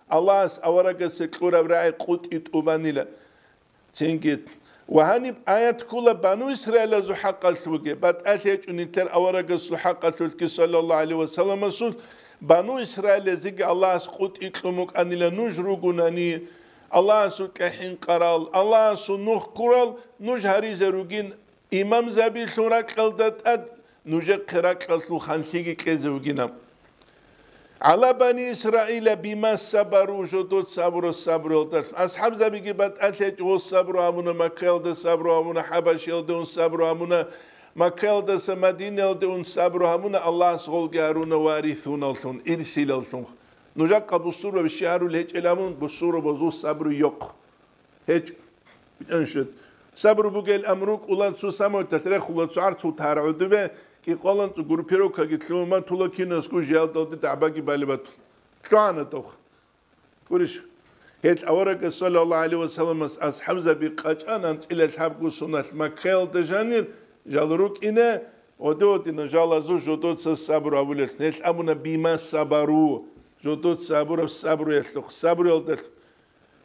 Аллагьас аварагасе кьураб рагӀи къотӀи тӀубанила. Цинги, ва гьаниб аят ккола Бану Исраилазул хӀакъалъулъ бугеб, батӀалъи гьечӀо нилъер аварагасул хӀакъалъулъги, саллаллагьу гӀалайгьи ва салламасул, Бану Исраилазеги Аллагьас къотӀи кьун букӀанила нуж ругунани, Аллагьасукьа хӀинкъарал, Аллагьасул нух ккурал нуж гьаризе ругин, имамзабилъун ракьалда тӀад нужехъе ракьалъул ханлъиги кьезе вугинаб. على بني إسرائيل بما صبروا, жодоца абураб сабруялдалъун. АсхӀабзабиги батӀалъи гьечӀо, гъос сабру гьабуна, Маккаялда сабру гьабуна, ХӀабашиялде ун сабру гьабуна, Маккаялдаса Мадинаялде ун сабру гьабуна, Аллагьас гъолги гьаруна варисуналлъун, ирсилаллъун. Нужехъа бусурбаби щай гьарулел гьечӀел абун, бусурбабазул сабру йохъ. ГьечӀо. БитӀанщет. Сабру бугел амру кӀулан цо самолеталъ рехула, цо гӀарцул тара гӀодобе, кӀикъолан цо группировкаги лъугьун батула, кинасго жиялдалде дагӀбаги балеб батула. ЛъугӀана дохъ. Гурищ? Гьел аварагас, саллаллагьу гӀалайгьи ва салламас, асхӀабзаби къачӀан анцӀила лъабго соналъ Маккаялда жанир жал рукӀине, оде-одина жалазул жодоца сабру абулелъ. Гьел абуна: «Бима сабару», жодоца абураб сабруялъухъ, сабруялдалъ.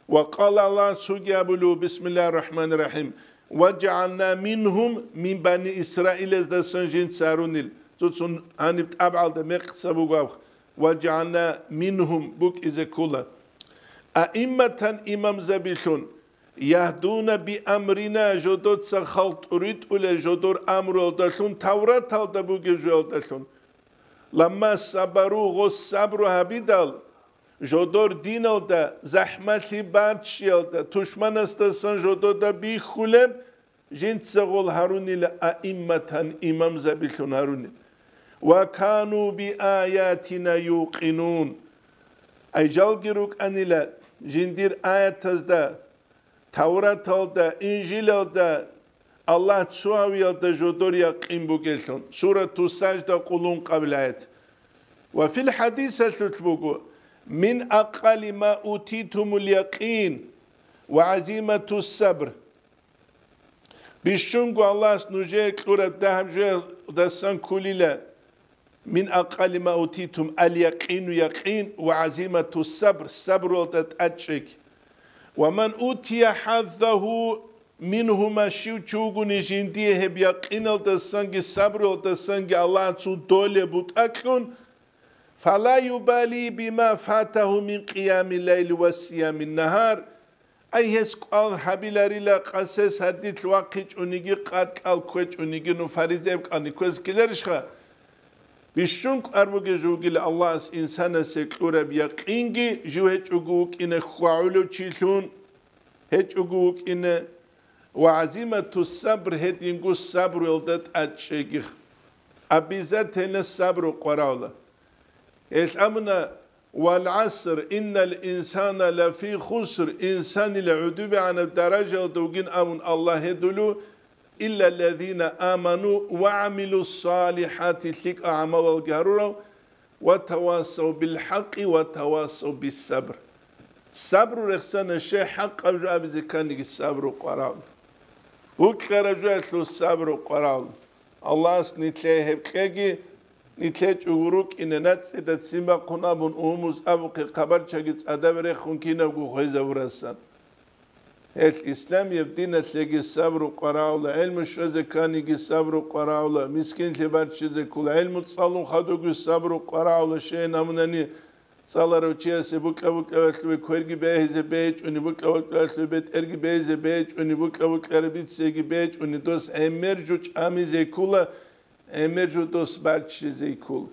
Ва къала Аллагь, цоги абулев, бисмиллагьир рахӀманир рахӀим: «Ва жагӀална мингьум», мин бани Исраилаздасан жинца гьарунил. Цо-цо гьаниб тӀабгӀалда мекъса буго аб. «Ва жагӀална мингьум» букӀизе ккола. Аимматан, имамзабилъун, «ягьдуна биамрина», жодоца халкъ тӀуритӀулел жодор амруялдалъун, Тавраталда бугеб жоялдалъун. «Ламма сабару», гъос сабру гьабидал, жодор диналда, захӀмалъи баччиялда, тушманасдасан жодода бихьулеб, жинца гъол гьарунила аимматан, имамзабилъун гьарунил. «Ва кану биаятина юкъинун». Ай жалги рукӀанила жиндир аятазда, Тавраталда, Инжилалда, Аллагь цо гьавиялда жодор якъин бугелъун. Сурату Сажда къулун къабил аят. Ва фил хадисалъулъ буго: «Мин акъали ма утитумул якъин ва азиматус сабр». Бищунго Аллагьас нужее кьураб дагьаб жоялдасан ккулила, мин акъали ма утитум ал якъину якъин ва азимату сабр, сабруялда тӀадчӀеги. Ва ман утия хаззагьу мингьума, щив чи вугони жиндие гьеб якъиналдасанги сабруялдасанги Аллагьасул доле бутӀакьун, фала юбали бима фатагьу мин къиями лайли ва сиями нагьар, ай, гьес кӀвал гьабиларила, къасес гьадилъ вахъичӀониги, къад-кӀал кквечӀониги, ну фаризаяб кӀални кквезе ккеларищха? Бищун кӀвар бугеб жо вугила Аллагьас инсанасе кьураб якъинги жив гьечӀого вукӀине хьвагӀулев чилъун, гьечӀого вукӀине, ва азимату сабр, гьединго сабруялда тӀадчӀеги. Обязательно сабру къваравла. Гьелъ абуна: «Вал гӀаср, иннал инсана лафи хуср», инсанил гӀудубегӀанаб даражаялда вугин абун Аллагь гьедулев, «илла ллазина аману ва гӀамилу ссалихӀати», лъикӀал гӀамалалги гьарурав, «ва тавасав бил хӀакъи ва тавасав бис сабр». Сабру рехсана, щай хӀакъаб жо абизе кканиги сабру къварав. Букьараб жоялъул сабру къварав. Аллагьас нилъее гьеб кьеги, нилъее чӀугурукӀине, нацӀцӀида ццин бахъун абун, умумуз абухъе, хъабарчаги цӀадабе рехун кинабго хвезабурасан. Гьелъ исламияб диналъеги сабру къварагӀула, гӀелму щвезе кканиги сабру къварагӀула, мискинлъи баччизе ккола, гӀелму цӀалун хадуги сабру къварагӀула, щайин абунани, цӀаларав чиясе букьа-букьаялъуве кверги бегьизе бегьичӀони, букьа-букьаялъуве бетӀерги бегьизе бегьичӀони, букьа-букьараб бицеги бегьичӀони, дос гӀемер жо чӀамизе ккола, гӀемер жо дос баччизе ккола.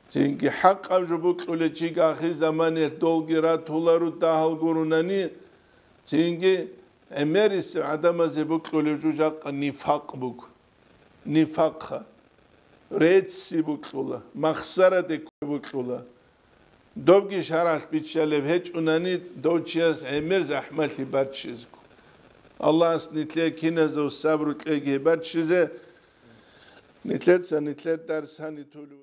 Цинги хӀакъаб жо букьулев чиги ахир заманиялъ долги ратуларо дагьал гурунани, цинги гӀемерисев гӀадамазе букьулев жо жакъа нифакъ буго. Нифакъха. Рецци букьула, махсараде ккве букьула. Добги шаргӀалъ биччалеб гьечӀунани, дов чияс гӀемер захӀмалъи баччизего. Аллагьас нилъее киназул сабру кьеги баччизе, нилъеца нилъер дарс гьанитулев.